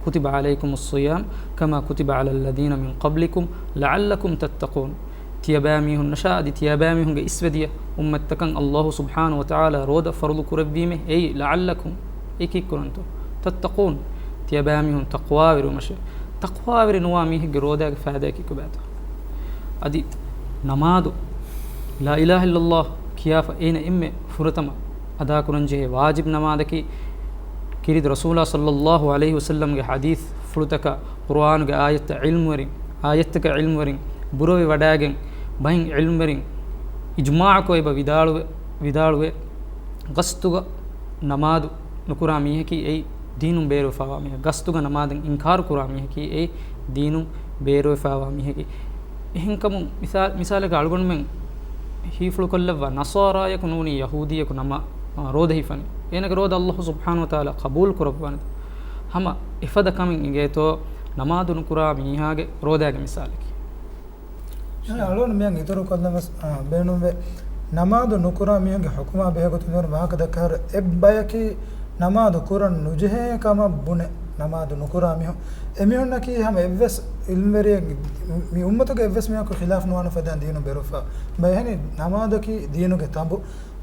كتب عليكم الصيام كما كتب على الذين من قبلكم لعلكم تتقون. ތިޔަބައިމީހުންނަށާ އަދި ތިޔަބައިމީހުންގެ އިސްވެދިޔަ އުއްމަތްތަކަށް އައްލާހު ސުބްޙާނަހު ވަތަޢާލާ ރޯދަ ފަރުޟު ކުރެއްވީމޭ، އެއީ، لعلكم، އެ ކީއްކުރަންތޯ؟ تتقون، ތިޔަބައިމީހުން ތަޤްވާވެރިވުމަށޭ. ތަޤްވާވެރި ނުވާ މީހެއްގެ ރޯދާގެ ފައިދާއަކީ ކޮބާތޯ؟ އަދި ނަމާދު، لا إله إلا الله ކިޔާފަ އޭނަ އެންމެ ފުރަތަމަ އަދާކުރަންޖެހޭ ވާޖިބް ނަމާދަކީ، ކީރިތި ރަސޫލާ ޞައްލައްލާހު ޢަލައިހި ވަސައްލަމްގެ ޙަދީޘްފުޅުތަކާ، ޤުރުއާނުގެ އާޔަތްތައް ޢިލްމުވެރިން، އާޔަތްތަކަށް ޢިލްމުވެރިން ބުރަވެވަޑައިގެން، ބައެއް ޢިލްމުވެރިން އިޖްމާޢުކޮށް އެބަ ވިދާޅުވެ، ވިދާޅުވެ، ގަސްތުގަ ނަމާދު ނުކުރާ މީހަކީ އެއީ ދީނުން ބޭރުވެފާވާ މީހެއް. ގަސްތުގަ ނަމާދަށް އިންކާރު ކުރާ މީހަކީ އެއީ ދީނުން ބޭރުވެފާވާ މީހެކޭ. އެހެންކަމުން މިސާ-، މިސާލަކަށް އަޅުގަނޑުމެން ހީފުޅުކޮށްލައްވާ ނަޞާރާޔަކު ނޫނީ ޔަހޫދީޔަކު ނަމާ-، ރޯދަ ހިފަނީ. އޭނަގެ ރޯދަ އައްލާހު ސުބްޙާނަހު ވަތަޢާލާ ޤަބޫލު ކުރައްވާނެތަ؟ ހަމަ އެފަދަ ކަމެއް އިނގޭތޯ ނަމާދު ނުކުރާ މީހާގެ ރޯދާގެ މިސާލަކީ؟ އަޅުގަނޑު މިއަށް އިތުރު ކޮށްލަން ވެސް، އާ، ބޭނުންވޭ. ނަމާދު ނުކުރާ މީހުންގެ ޙުކުމާ ބެހޭގޮތުން މިވަރު ވާހަކަ ދައްކާއިރު، އެއްބަޔަކީ ނަމާދު ކުރަން ނުޖެހޭ ކަމަށް ބުނެ ނަމާދު ނުކުރާ މީހުން. އެމީހުންނަކީ ހަމަ އެއްވެސް ޢިލްމުވެރިއެއް، މި އުއްމަތުގެ އެއްވެސް މީހަކު ޚިލާފު ނުވާނެ ފަދައިން ދީނުން ބޭރުވެފަ ބައެއް. އެހެނީ ނަމާދަކީ ދީނުގެ ތަނބު.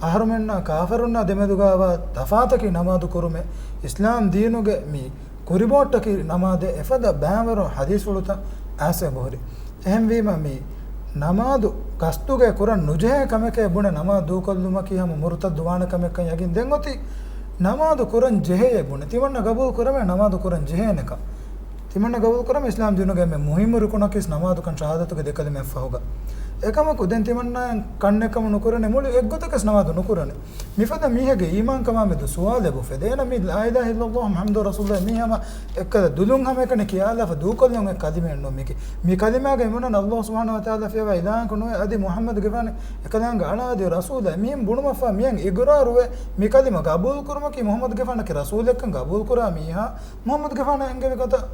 އަހަރުމެންނާ ކާފަރުންނާ ދެމެދުގައިވާ ތަފާތަކީ ނަމާދު ކުރުމޭ. އިސްލާމް ދީނުގެ މި ކުރިބޯއްޓަކީ ނަމާދޭ. އެފަދަ ބައިވަރު ޙަދީޘްފުޅުތައް އައިސް އެބަހުރި. އެހެންވީމަ މި ނަމާދު ގަސްތުގައި ކުރަން ނުޖެހޭ ކަމެކޭ ބުނެ ނަމާދު ދޫކޮށްލުމަކީ ހަމަ މުރުތައްދު ވާނެ ކަމެއްކަން ޔަގީން. ދެން އޮތީ ނަމާދު ކުރަން ޖެހޭ ބުނެ. ތިމަންނަ ގަބޫލު ކުރަމޭ ނަމާދު ކުރަން ޖެހޭނެކަން. ތިމަންނަ ގަބޫލު ކުރަމޭ އިސްލާމް ދީނުގެ އެންމެ މުހިއްމު ރުކުނަކީ ނަމާދުކަން ޝަހާދަތުގެ ދެ ކަލިމައަށްފަހުގަ. އެކަމަކު ދެން ތިމަންނައަށް ކަންނެއްކަމުން ނުކުރަނީ މުޅި އެއްގޮތަކަސް ނަމާދު ނުކުރަނީ. މިފަދަ މީހެއްގެ އީމާންކަމާމެދު ސުވާލެއް އުފެދޭ. އޭނަ މި ލާ އިލާހަ އިއްލައްލާހު މުޙައްމަދު ރަސޫލުﷲ މީ ހަމަ އެއްކަލަ ދުލުން ހަމައެކަނި ކިޔާލާފަ ދޫކޮށްލަން އޮތް ކަލިމައެއް ނޫން މީކީ. މި ކަލިމާގައި ބުނަން އައްލާހު ސުބްޙާނަހު ވަތަޢާލާ ފިޔަވާ އިލާހަކު ނުވޭ، އަދި މުޙައްމަދުގެފާނު އެކަލާނގެ އަޅާ އަދި ރަސޫލެއް. މިހެން ބުނުމަށްފަހު މިހެން އިގުރާރުވެ މި ކަލިމަ ގަބޫލުކުރުމަކީ މުޙައްމަދުގެފާނަކީ ރަސޫލެއްކަން ގަބޫލުކުރާ މީހާ މުޙައްމަދުގެފާނަށް އެންގެވި ގޮތަށް،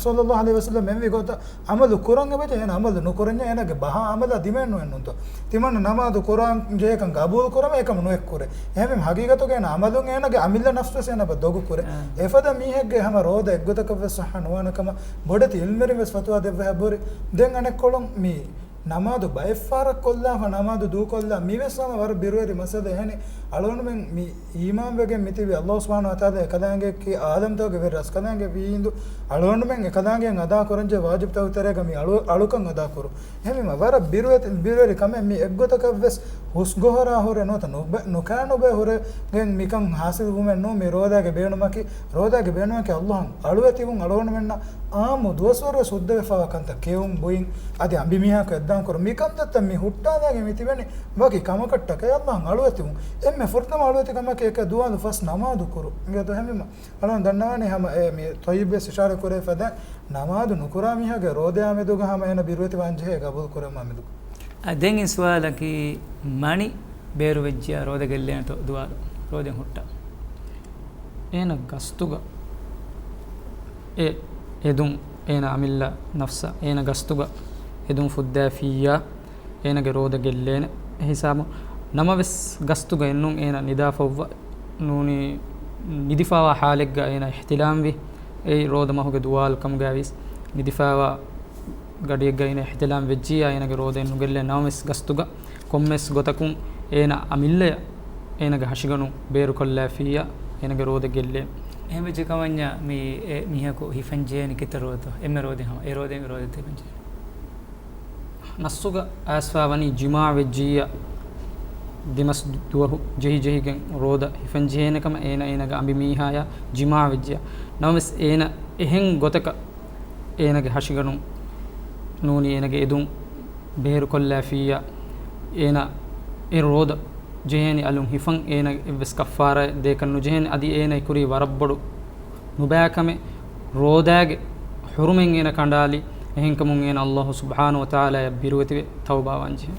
ޞައްލައްލާހު ޢަލައިހި ވަސައްލަމް އެންވި ގޮތަށް އަމަލު ކުރަން އެބަޖެހޭ. އޭނަ އަމަލު ނުކުރަންޏާ އޭނަގެ ބަހާ އަމަލާ ދިމައެއް ނުވެންނުންތޯ؟ ތިމަންނަ ނަމާދު ކުރާން ޖެހޭކަން ގަބޫލު ކުރަމޭ އެކަމަށް ނުއެއްކުރޭ. އެހެންވީމަ ހަގީގަތުގަ އޭނަ އަމަލުން އޭނަގެ އަމިއްލަ ނަފްސުވެސް އޭނަ ދޮގު ކުރޭ. އާ. އެފަދަ މީހެއްގެ ހަމަ ރޯދަ އެއްގޮތަކަށްވެސް ޞައްޙަ ނުވާނެ ކަމަށް ބޮޑެތި ޢިލްމުވެރިން ވެސް ފަތުވާ ދެއްވަހެއް ބުރި. ދެން އަނެއްކޮޅުން މި ނަމާދު ބައެއްފަހަރަށް ކޮށްލާފަ ނަމާދު ދޫކޮށްލާ މިވެސް ހަމަ ވަރަށް ބިރުވެރި މައްސަލަ. އެހެނީ އަޅުގަނޑުމެން މި އީމާންވެގެން މިތިބީ އައްލާހު ސުބްޙާނަހު ވަތަޢާލާ އެކަލާނގެއަކީ އާލަމްތަކުގެ ވެރި ރަސްކަލާނގެ ވީއިނދު އަޅުގަނޑުމެން އެކަލާނގެއަށް އަދާކުރަންޖެހޭ ވާޖިބުތަކުގެ ތެރޭގަ މި އަޅު-، އަޅުކަން އަދާކުރުން. އެހެންވީމަ ވަރަށް ބިރުވެތި-، ބިރުވެރި ކަމެއް މި އެއްގޮތަކަށްވެސް ހުސްގޮހޮރާ ހުރެ ނުވަތަ ނުބެ-، ނުކާ ނުބޭ ހުރެގެން މިކަން ހާސިލް ވުމެއް ނޫން. މި ރޯދާގެ ބޭނުމަކީ، ރޯދާގެ ބޭނުމަކީ އައްލާހަށް އަޅުވެތިވުން. އަޅުގަނޑުމެންނަށް އާއްމު ދުވަސްވަރުވެސް ހުއްދަވެފައިވާ ކަންތައް، ކެއުން ބުއިން އަދި އަނބިމީހާއަކު އެއްދާން ކުރުން. މި ކަންތައްތައް މި ހުއްޓާލައިގެން މި ތިބެނީ ވަކި ކަމަކަށްޓަކައި އައްލާހަށް އަޅުވެތިވުން. އެންމެ ފުރަތަމަ އަޅުވެތި ކަމަކީ އެކަ ދުވާލު ފަސް ނަމާދު ކުރުން. އިނގޭތޯ ހެންވީމަ އަޅުގަނޑު ދަންނަވާނީ ހަމަ އެ މި ތޮއްޔިބްވެސް އިޝާރަތް ކުރެވި ފަދައިން، ނަމާދު ނުކުރާ މީހާގެ ރޯދަޔާ މެދުގަ ހަމަ އޭނަ ބިރުވެތިވާން ޖެހޭ ގަބޫލު ކުރެވުމާ މެދު. އަ، ދެން އިން ސުވާލަކީ، މަނި ބޭރުވެއްޖިޔާ ރޯދަ ގެއްލޭނެތޯ ދުވާލު ރޯދައިން ހުއްޓާ؟ އޭނަ ގަސްތުގަ އެ އެދުން، އޭނަ އަމިއްލަ ނަފްސަށް އޭނަ ގަސްތުގަ އެދުން ފުއްދައިފިއްޔާ، އޭނަގެ ރޯދަ ގެއްލޭނެ. އެހިސާބުން ނަމަވެސް ގަސްތުގަ އެއްނޫން އޭނަ ނިދާފަ އޮއްވަ ނޫނީ، ނިދިފައިވާ ޙާލެއްގަ އޭނަ އިޙްތިލާމްވި. އެއީ ރޯދަ މަހުގެ ދުވާލު ކަމުގައިވިޔަސް ނިދިފައިވާ ގަޑިއެއްގަ އޭނަ އިޙްތިލާމް ވެއްޖިއްޔާ އޭނަގެ ރޯދައެއް ނުގެއްލޭ. ނަމަވެސް ގަސްތުގަ ކޮންމެސް ގޮތަކުން އޭނަ އަމިއްލަޔަށް އޭނަގެ ހަށިގަނޑު ބޭރުކޮށްލާފިއްޔާ އޭނަގެ ރޯދަ ގެއްލޭ. އެހެންވެއްޖެ ކަމަންޏާ މި އެ މީހަކު ހިފަން ޖެހޭނީ ކިތައް ރޯދަތޯ؟ އެންމެ ރޯދަ ހަމަ އެ ރޯދައިން ރޯދަ ތިބަން ޖެހޭ. ނައްސުގަ އައިސްފަ ވަނީ ޖިމާޢަތް ވެއްޖިއްޔާ ދެމަސް ދުވަހު ޖެހި ޖެހިގެން ރޯދަ ހިފަން ޖެހޭނެ ކަމަށް އޭނަ އޭނަގެ އަނބިމީހާޔާ ޖިމާޢަތް ވެއްޖިއްޔާ. ނަމަވެސް އޭނަ އެހެން ގޮތަކަށް އޭނަގެ ހަށިގަނޑުން ނޫނީ އޭނަގެ އެދުން ބޭރުކޮށްލާފިއްޔާ، އޭނަ އެ ރޯދަ ޖެހޭނީ އަލުން ހިފަން. އޭނަ އެއްވެސް ކައްފާރާއެއް ދޭކަށް ނުޖެހޭނެ. އަދި އޭނަ އެކުރީ ވަރަށް ބޮޑު ނުބައިކަމެއް. ރޯދާގެ ޙުރުމަތް އޭނަ ކަނޑާލި. އެހެންކަމުން އޭނަ އައްލާހު ސުބްޙާނަހު ވަތަޢާލާއަށް ބިރުވެތިވެ ތައުބާވާންޖެހޭ.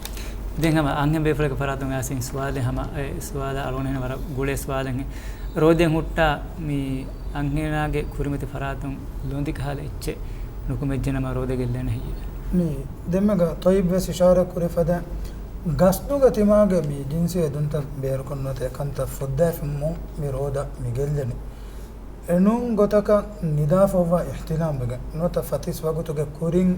ދެން ހަމަ އަންހެން ބޭފުޅެއްގެ ފަރާތުން އައިސް އިން ސުވާލެއް ހަމަ، އެ ސުވާލާ އަޅުގަނޑު ހަމަ ވަރަށް ގުޅޭ ސުވާލެއް. ރޯދައިން ހުއްޓާ މި އަންހެނާގެ ކުރިމަތި ފަރާތުން ލޮނދި ކަހަލަ އެއްޗެއް ނުކުމެއްޖެނަމަ ރޯދަ ގެއްލޭނެ ހެއްޔެވެ؟ މި ދެންމެގަ ތޮއްޔިބްވެސް އިޝާރާތް ކުރި ފަދަ ގަސްތުގަ ތިމާގެ މި ޖިންސީ އެދުންތައް ބޭރުކޮށް ނުވަތަ އެކަންތައް ފުއްދައިފިންމުން މި ރޯދަ މި ގެއްލެނީ. އެނޫން ގޮތަކަށް ނިދާފައޮއްވާ އިޙްތިލާމްވެގެން ނުވަތަ ފަތިސް ވަގުތުގެ ކުރިން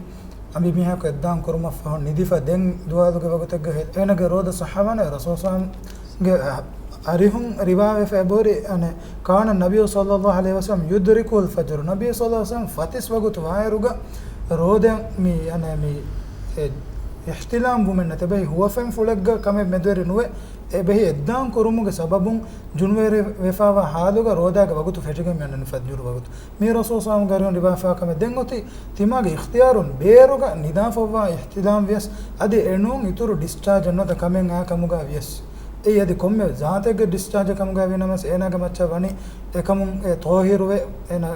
އަނބިމީހަކު އެއްދާން ކުރުމަށްފަހު ނިދިފަ ދެން ދުވާލުގެ ވަގުތެއްގަ އޭނަގެ ރޯދަ ޞައްޙަވާނެ. ރަސޫލު ޞައްލައްލާހު ޢަލައިހި ވަސައްލަމްގެ އަރިހުން ރިވާވެފަ އެބަހުރި، އަނެއް، كان النبي صلى الله عليه وسلم يدركه الفجر. ނަބީ ޞައްލައްލާހު ޢަލައިހި ވަސައްލަމް ފަތިސް ވަގުތު ވާއިރުގަ ރޯދަ މި، އަނެއް، މި، އެ، އިޙްތިލާމް ވުމެއް ނެތެ. އެބަހީ ހުވަފެންފުޅެއްގަ ކަމެއް މެދުވެރި ނުވެ. އެބަހީ އެއްދާން ކުރުމުގެ ސަބަބުން ޖުނުބުވެރިވެފައިވާ ޙާލުގަ ރޯދާގެ ވަގުތު ފެށިގެން މިއަންނަނީ ފަޖުރު ވަގުތު. މީ ރަސޫލު ޞައްލައްލާހު ޢަލައިހި ވަސައްލަމްގެ އަރިހުން ރިވާވެފައިވާ ކަމެއް. ދެން އޮތީ ތިމާގެ އިޚްތިޔާރުން ބޭރުގަ ނިދާފައޮއްވާ އިޙްތިލާމް ވިޔަސް، އަދި އެނޫން އިތުރު ޑިސްޗާޖެއް ނުވަތަ ކަމެއް އާ ކަމުގަ ވިޔަސް، އެއީ އަދި ކޮންމެ ޒާތެއްގެ ޑިސްޗާޖެއް ކަމުގަ ވީ ނަމަވެސް، އޭނާގެ މައްޗަށް ވަނީ އެކަމުން އެ ޠާހިރުވެ، އޭނާ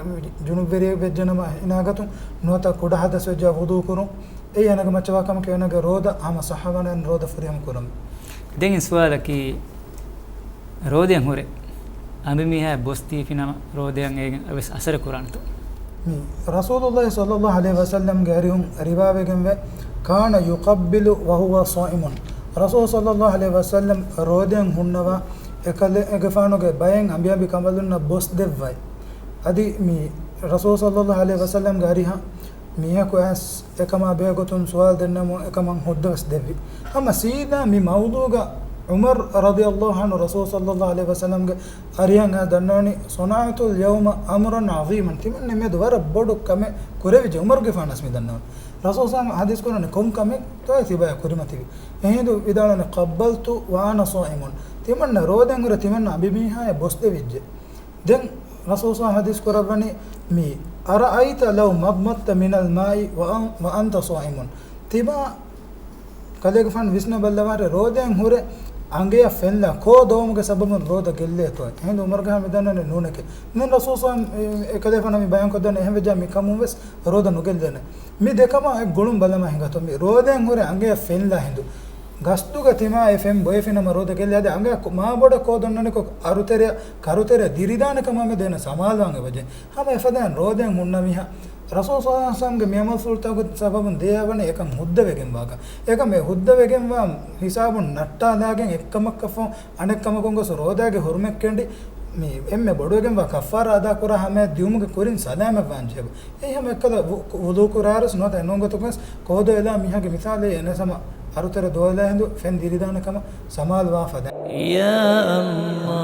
ޖުނުބުވެރި ވެއްޖެނަމަ އިނާގަތުން ނުވަތަ ކުޑަ ޙަދަސް ވެއްޖެ ވުޟޫ ކުރުން. އެއީ އޭނާގެ މައްޗަށް ވާ ކަމަކީ އޭނާގެ ރޯދަ ހަމަ ޞައްޙަވާނެ އޭނަ ރޯދަ ފުރިހަމަ ކުރަން. ދެން ސުވާލަކީ، ރޯދައިން ހުރެ އަނބިމީހާ ބޮސް ދީފިނަމަ ރޯދައަށް އޭގެން އެއްވެސް އަސަރެއް ކުރާނެތޯ؟ މި ރަސޫލުﷲ ޞައްލައްލާހު ޢަލައިހި ވަސައްލަމްގެ އަރިހުން ރިވާވެގެންވޭ، كان يقبل وهو صائم. ރަސޫލު ޞައްލައްލާހު ޢަލައިހި ވަސައްލަމް ރޯދައިން ހުންނަވާ އެކަލޭގެފާނުގެ ބައެއް އަނބިއަނބި ކަނބަލުންނަށް ބޮސް ދެއްވައި. އަދި މި ރަސޫލު ޞައްލައްލާހު ޢަލައިހި ވަސައްލަމްގެ އަރިހަށް މީހަކު އައިސް އެކަމާ ބެހޭގޮތުން ސުވާލު ދެންނެވުމުން އެކަމަށް ހުއްދަވެސް ދެއްވި. ހަމަ ސީދާ މި މައުޟޫގަ ޢުމަރު ރަޟިޔައްލާހު ޢަންހު ރަސޫލު ޞައްލައްލާހު ޢަލައިހި ވަސައްލަމްގެ އަރިހަށް އައި ދަންނަވަނީ، صنعت اليوم أمرا عظيما. ތިމަންނަ މެދު ވަރަށް ބޮޑު ކަމެއް ކުރެވިއްޖެ ޢުމަރުގެފާނަސް މި ދަންނަވަނީ. ރަސޫލު ޞައްލައްލާހު ޙަދީޘް ކުރަނީ ކޮން ކަމެއް ތޯއޭ ތިބާޔަށް ކުރިމަތިވީ. އެހިނދު ވިދާޅުވަނީ، قبلت وأنا صائم. ތިމަންނަ ރޯދައިން ހުރެ ތިމަންނަ އަނބިމީހާޔަށް ބޮސް ދެވިއްޖެ. ދެން ރަސޫލު ޙަދީޘް ކުރައްވަނީ މި، أرأيت لو مضمضت من الماء وأن-، وأنت صائم. ތިބާ ކަލޭގެފާނު ވިސްނަ ބައްލަވާށޭ، ރޯދައިން ހުރެ އަނގަޔަށް ފެންލާ ކޯ ދޮވަމުގެ ސަބަބުން ރޯދަ ގެއްލޭތޯ؟ އެހިނދު އުމަރުގެ ހާމިދާނަނެ ނޫނެކެ. ނޫން ރަސޫލު ސަލާމް އެކަލޭފަނަށް މި ބަޔާންކޮށްދަން އެހެންވެއްޖާ މި ކަމުން ވެސް ރޯދަ ނުގެއްލޭނެ. މި ދެކަމަށް އެ ގުޅުން ބަލަމާ ހިނގާތޯ؟ މި ރޯދައިން ހުރެ އަނގަޔަށް ފެންލާ ހިނދު ގަސްތުގަ ތިމާ އެ ފެން ބޮއެފިނަމަ ރޯދަ ގެއްލޭ. އަދި އަނގަޔަށް މާބޮޑަށް ކޯ ދޮންނަނިކޮށް އަރުތެރެއަށް ކަރުތެރެއަށް ދިރިދާނެ ކަމާ މެދު އޭނަ ސަމާލުވާން އެބަޖެ. ހަމަ އެފަދައިން ރޯދައިން ހުންނަ މީހާ ރަސޫލު ސަލާމްގެ މި އަމަލުފުޅުތަކުގެ ސަބަބުން ދެއަވަނީ އެކަން ހުއްދަވެގެންވާކަން. އެކަމް އެ ހުއްދަވެގެންވާ ހިސާބުން ނައްޓާލާގެން އެއްކަމަކަށްފަހު އަނެއްކަމަކުން ގޮސް ރޯދާގެ ހުރުމަތް ކެނޑި މި އެންމެ ބޮޑުވެގެންވާ ކައްފާރާ އަދާކުރާ ހަމަޔަށް ދިއުމުގެ ކުރިން ސަލާމަތްވާން ޖެހޭ. އެއީ ހަމަ އެއްކަލަ ވު-، ވުޟޫ ކުރާއިރުސް ނުވަތަ އެނޫން ގޮތަކުން ވެސް ކޯ ދޮވެލާ މީހާގެ މިސާލެއް އެނެސް ހަމަ އަރުތެރެ ދޮވެލާ ހިނދު ފެން ދިރިދާނެ ކަމަށް ސަމާލުވާ ފަދަ. ޔާ އައްލާ.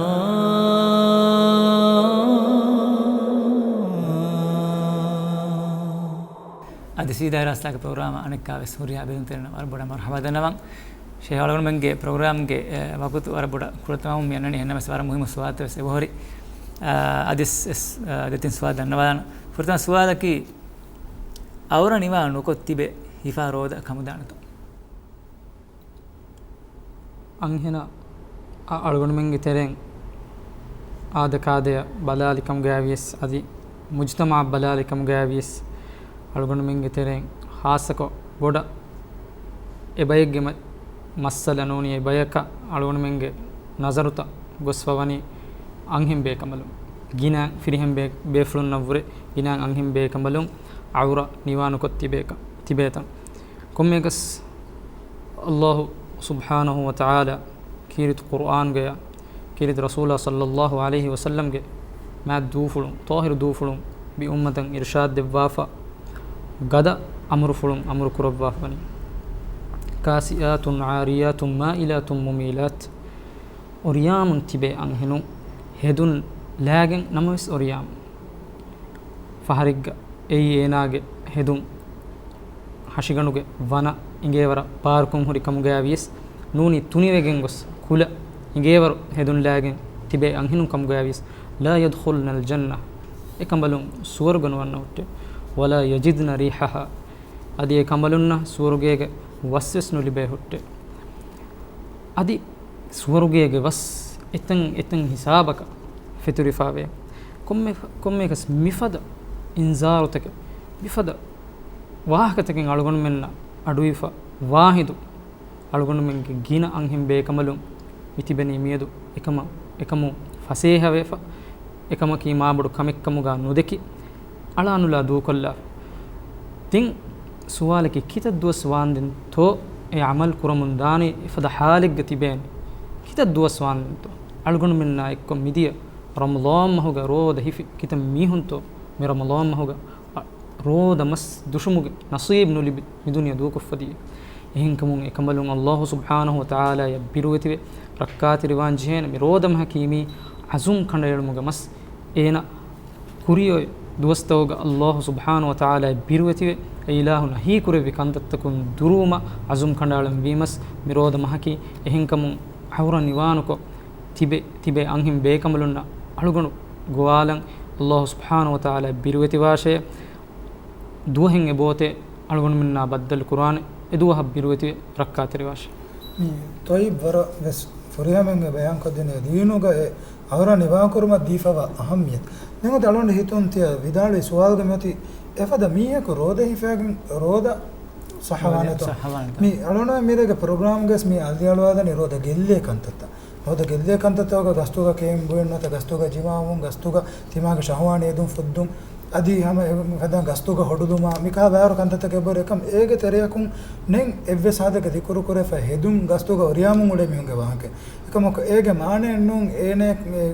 އަދި ސީދާ ރާސްތާގެ ޕްރޮގްރާމަށް އަނެއްކާވެސް ހުރިހާ ބެލުންތެރިންނަށް ވަރަށް ބޮޑަށް މަރުޙަބާ ދަންނަވަން. ޝޭޚް އަޅުގަނޑުމެންގެ ޕްރޮގްރާމްގެ، އެ، ވަގުތު ވަރަށް ބޮޑަށް ކުރަތަމަމުން މި އަންނަނީ. އެހެންނަމަވެސް ވަރަށް މުހިއްމު ސުވާލުތައް ވެސް އެބަހުރި. އާ، އަދިސް އެސް، އާ، ދެތިން ސުވާލު ދަންނަވާލަން. ފުރަތަމަ ސުވާލަކީ، އައުރަ ނިވާ ނުކޮށް ތިބެ ހިފާ ރޯދަ ކަމުދާނެތޯ؟ އަންހެނާ އަ-، އަޅުގަނޑުމެންގެ ތެރެއިން އާދަކާދަޔަށް ބަލާލި ކަމުގައިވިޔަސް، އަދި މުޖުތަމަޢަށް ބަލާލި ކަމުގައިވިޔަސް، އަޅުގަނޑުމެންގެ ތެރެއިން ޚާއްޞަކޮށް ބޮޑަށް އެބައެއްގެ މަ-، މައްސަލަ ނޫނީ، އެބަޔަކަށް އަޅުގަނޑުމެންގެ ނަޒަރުތައް ގޮސްފަ ވަނީ އަންހެން ބޭކަނބަލުން، ގިނަ ފިރިހެން ބޭ-، ބޭފުޅުންނަށްވުރެ ގިނަ އަންހެން ބޭކަނބަލުން އައުރަ ނިވާނުކޮށް ތިބޭކަ-، ތިބޭތަން. ކޮންމެއަކަސް ﷲ ސުބްޙާނަހޫ ވަތަޢާލާ ކީރިތި ޤުރުއާންގަޔާ، ކީރިތި ރަސޫލާ ޞައްލައްލާހު ޢަލައިހި ވަސައްލަމްގެ މާތް ދޫފުޅުން، ޠާހިރު ދޫފުޅުން މި އުއްމަތަށް އިރުޝާދު ދެއްވާފަ، ގަދަ އަމުރުފުޅުން އަމުރު ކުރައްވާފަ ވަނީ. كاسيات عاريات مائلات مميلات. އޮރިޔާމުން ތިބޭ އަންހެނުން، ހެދުން ލާގެން ނަމަވެސް އޮރިޔާމުން. ފަހަރެއްގަ އެއީ އޭނާގެ ހެދުން ހަށިގަނޑުގެ ވަނަ އިނގޭވަރަށް ބާރުކޮށް ހުރި ކަމުގައިވިޔަސް، ނޫނީ ތުނިވެގެން ގޮސް ކުލަ އިނގޭވަރު ހެދުން ލާގެން ތިބޭ އަންހެނުން ކަމުގައިވިޔަސް، لا يدخلن الجنة، އެކަނބަލުން ސުވަރުގަ ނުވަންނަ ހުއްޓޭ، ولا يجدن ريحها، އަދި އެ ކަނބަލުންނަށް ސުވަރުގޭގެ ވަސްވެސް ނުލިބޭ ހުއްޓޭ. އަދި ސުވަރުގޭގެ ވަސް އެތަން އެތަން ހިސާބަކަށް ފެތުރިފާވޭ. ކޮންމެ-، ކޮންމެއަކަސް މިފަދަ އިންޒާރުތަކެއް، މިފަދަ ވާހަކަތަކެއް އަޅުގަނޑުމެންނަށް އަޑުއިވިފަ ވާހިނދު، އަޅުގަނޑުމެންގެ ގިނަ އަންހެން ބޭކަނބަލުން މިތިބެނީ މިއަދު އެކަމަށް، އެކަމުން ފަސޭހަވެފަ، އެކަމަކީ މާބޮޑު ކަމެއްކަމުގަ ނުދެކި، އަޅާނުލާ ދޫކޮށްލާފަ. ތިން ސުވާލަކީ، ކިތައް ދުވަސް ވާންދެންތޯ އެ ޢަމަލު ކުރަމުން ދާނީ އެފަދަ ޙާލެއްގަ ތިބޭނެ؟ ކިތައް ދުވަސް ވާންދެންތޯ؟ އަޅުގަނޑުމެންނާ އެއްކޮށް މިދިޔަ ރަމަޟާން މަހުގަ ރޯދަ ހިފި ކިތައް މީހުންތޯ މި ރަމަޟާން މަހުގަ ރޯދަ މަސް ދުށުމުގެ ނަޞީބު ނުލިބި މި ދުނިޔެ ދޫކޮށްފަ ދިޔަ. އެހެންކަމުން އެކަނބަލުން ﷲ ސުބްޙާނަހޫ ވަތަޢާލާޔަށް ބިރުވެތިވެ ރައްކާތެރިވާން ޖެހޭނެ. މި ރޯދަ މަހަކީ މީ ޢަޒުމް ކަނޑައެޅުމުގެ މަސް. އޭނަ ކުރިއޮތް ދުވަސްތަކުގަ ﷲ ސުބްޙާނަހޫ ވަތަޢާލާޔަށް ބިރުވެތިވެ، އެ އިލާހު ނަހީ ކުރެއްވި ކަންތައްތަކުން ދުރުވުމަށް ޢަޒުމް ކަނޑައަޅަން ވީމަސް، މި ރޯދަ މަހަކީ. އެހެންކަމުން ޢައުރަ ނިވާނުކޮށް ތިބެ، ތިބެ އަންހެން ބޭކަނބަލުންނަށް އަޅުގަނޑު ގޮވާލަން ﷲ ސުބްޙާނަހޫ ވަތަޢާލާ ބިރުވެތިވާށޭ. ދުވަހެއް އެބައޮތޭ އަޅުގަނޑުމެންނާ ބައްދަލު ކުރާނެ، އެ ދުވަހަށް ބިރުވެތިވެ ރައްކާތެރިވާށޭ. މީ ޠައްޔިބް ވަރަށް ވެސް ފުރިހަމައިން ބަޔާންކޮށްދިނޭ ދީނުގަ އެ އަހުރަ ނިވާކުރުމަށް ދީފަވާ އަހައްމިޔަތު. ދެން އަޅުގަނޑު ހިތުން ތިޔަ ވިދާޅުވި ސުވާލުގަ މިއޮތީ އެފަދަ މީހަކު ރޯދަ ހިފައިގެން ރޯދަ ސައްހަވާނެތޯ؟ މި އަޅުގަނޑު މިރޭގެ ޕްރޮގްރާމްގަސް މި އަލިއަޅުވާދަނީ ރޯދަ ގެއްލޭ ކަންތައްތައް. ރޯދަ ގެއްލޭ ކަންތައްތަކުގަ ގަސްތުގަ ކޭން ބުއިން ނުވަތަ ގަސްތުގަ ޖިމާވުން، ގަސްތުގަ ތިމާގެ ޝަހުވާނީ އެދުން ފުއްދުން، އަދި ހަމަ އެ ފަދަ ގަސްތުގަ ހޮޑުލުމާ މިކާ ބާރު ކަންތައްތަކެއް ބޮޑު އެކަމް އޭގެ ތެރެއަކުން ނެތް އެއްވެސް ހާލަކަށް ދިކުރު ކުރެފަ ހެދުން ގަސްތުގަ އޮރިޔާމުން އުޅޭ މީހުންގެ ވާހަކަ. އެކަމަކު އޭގެ މާނައެއް ނޫން އޭނަ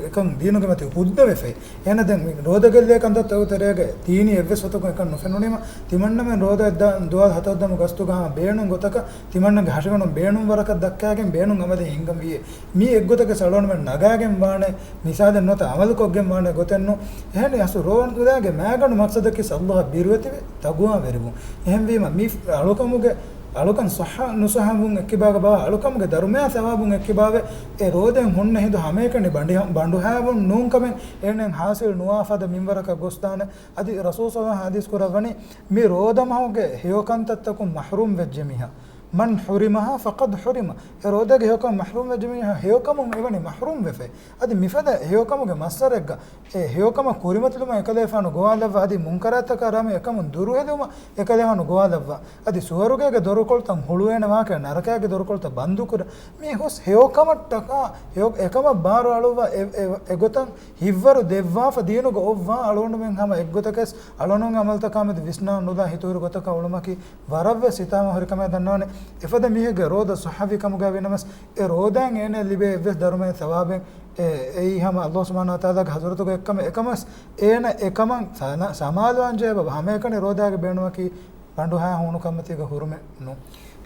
އެކަން ދީނުގެ މަތި ހުއްދަވެފައި. އޭނަ ދެން މި ރޯދަ ގެއްލޭ ކަންތައްތަކު ތެރޭގަ ދީނީ އެއްވެސް ވަތަކުން އެކަން ނުފެނުނީމަ، ތިމަންނަމެން ރޯދަ ދުވާލު ހަތަރު ދަމު ގަސްތުގަ ހަމަ ބޭނުން ގޮތަކަށް ތިމަންނަގެ ހަށިގަނޑުން ބޭނުން ވަރަކަށް ދައްކާގެން ބޭނުން އަމަލެއް ހިންގަން ވީއޭ. މީ އެއްގޮތަކަށް އަޅުގަނޑުމެން ނަގާގެން ވާނެ، މިސާލެއް ނުވަތަ އަމަލުކޮށްގެން ވާނެ ގޮތެއް ނޫން. އެހެނީ އަސްލު ރޯދަގެ މައިގަނޑު މަޤްޞަދަކީ ﷲއަށް ބިރުވެތިވެ ތަޤްވާވެރިވުން. އެހެންވީމަ މި އަޅުކަމުގެ އަޅުކަން ޞައްޙަ ނުޞައްޙަވުން އެއްކިބާގަ ބާ އަޅުކަމުގެ ދަރުމަޔާ ސަވާބުން އެއްކިބާވެ، އެ ރޯދައިން ހުންނަ ހިނދު ހަމައެކަނި ބަނޑިހަ-، ބަނޑުހާވުން ނޫންކަމެއް އޭނައަށް ޙާޞިލް ނުވާ ފަދަ މިންވަރަކަށް ގޮސްދާނެ. އަދި ރަސޫލު ޞައްލަﷲު ޢަލައިހި ވަސައްލަމަ ޙަދީޘް ކުރައްވަނީ، މި ރޯދަ މަހުގެ ހެޔޮ ކަންތައްތަކުން މަޙްރޫމް ވެއްޖެ މީހާ، من حرمها فقد حرم. އެ ރޯދާގެ ހެޔޮކަމަށް މަޙްރޫމް ވެއްޖެ މީހާ ހެޔޮކަމުން އެވަނީ މަޙްރޫމް ވެފަ. އަދި މިފަދަ ހެޔޮކަމުގެ މައްސަރެއްގަ އެ ހެޔޮކަމަށް ކުރިމަތިލުމަށް އެކަލޭފާނު ގޮވާލައްވާ، އަދި މުންކަރާތްތަކާ ރަމެ އެކަމުން ދުރުހެލުމަށް އެކަލޭފާނު ގޮވާލައްވާ، އަދި ސުވަރުގޭގެ ދޮރުކޮޅުތައް ހުޅުވޭނެ ވާހަކަ، ނަރަކާގެ ދޮރުކޮޅުތައް ބަންދުކުރާ، މި ހުސް ހެޔޮކަމަށްޓަކާ ހެޔޮ-، އެކަމަށް ބާރު އަޅުއްވާ އެ-، އެ-، އެގޮތަށް ހިތްވަރު ދެއްވާފަ ދީނުގަ އޮއްވާ އަޅުގަނޑުމެން ހަމަ އެއްގޮތަކަސް އަޅުގަނޑުމެން އަމަލުތަކާމެދު ވިސްނާ ނުލާ ހިތުހުރި ގޮތަކަށް އުޅުމަކީ ވަރަށްވެސް ހިތާމަ ހުރި ކަމެއް ދަންނަވަނީ. އެފަދަ މީހެއްގެ ރޯދަ ޞައްޙަވި ކަމުގައި ވީނަމަސް، އެ ރޯދައިން އޭނައަށް ލިބޭ އެއްވެސް ދަރުމައެއް ސަވާބެއް އެ-، އެއީ ހަމަ ﷲ ސުބްޙާނަހޫ ވަތަޢާލާގެ ޙަޟްރަތުގަ އެއްކަމެއް. އެކަމަސް އޭނަ އެކަމަށް ސަ-، ސަމާލުވާންޖެހޭ ބަ-، ހަމައެކަނި ރޯދާގެ ބޭނުމަކީ ބަނޑުހާ ހޫނުކަންމަތީގަ ހުރުމެއް ނޫން.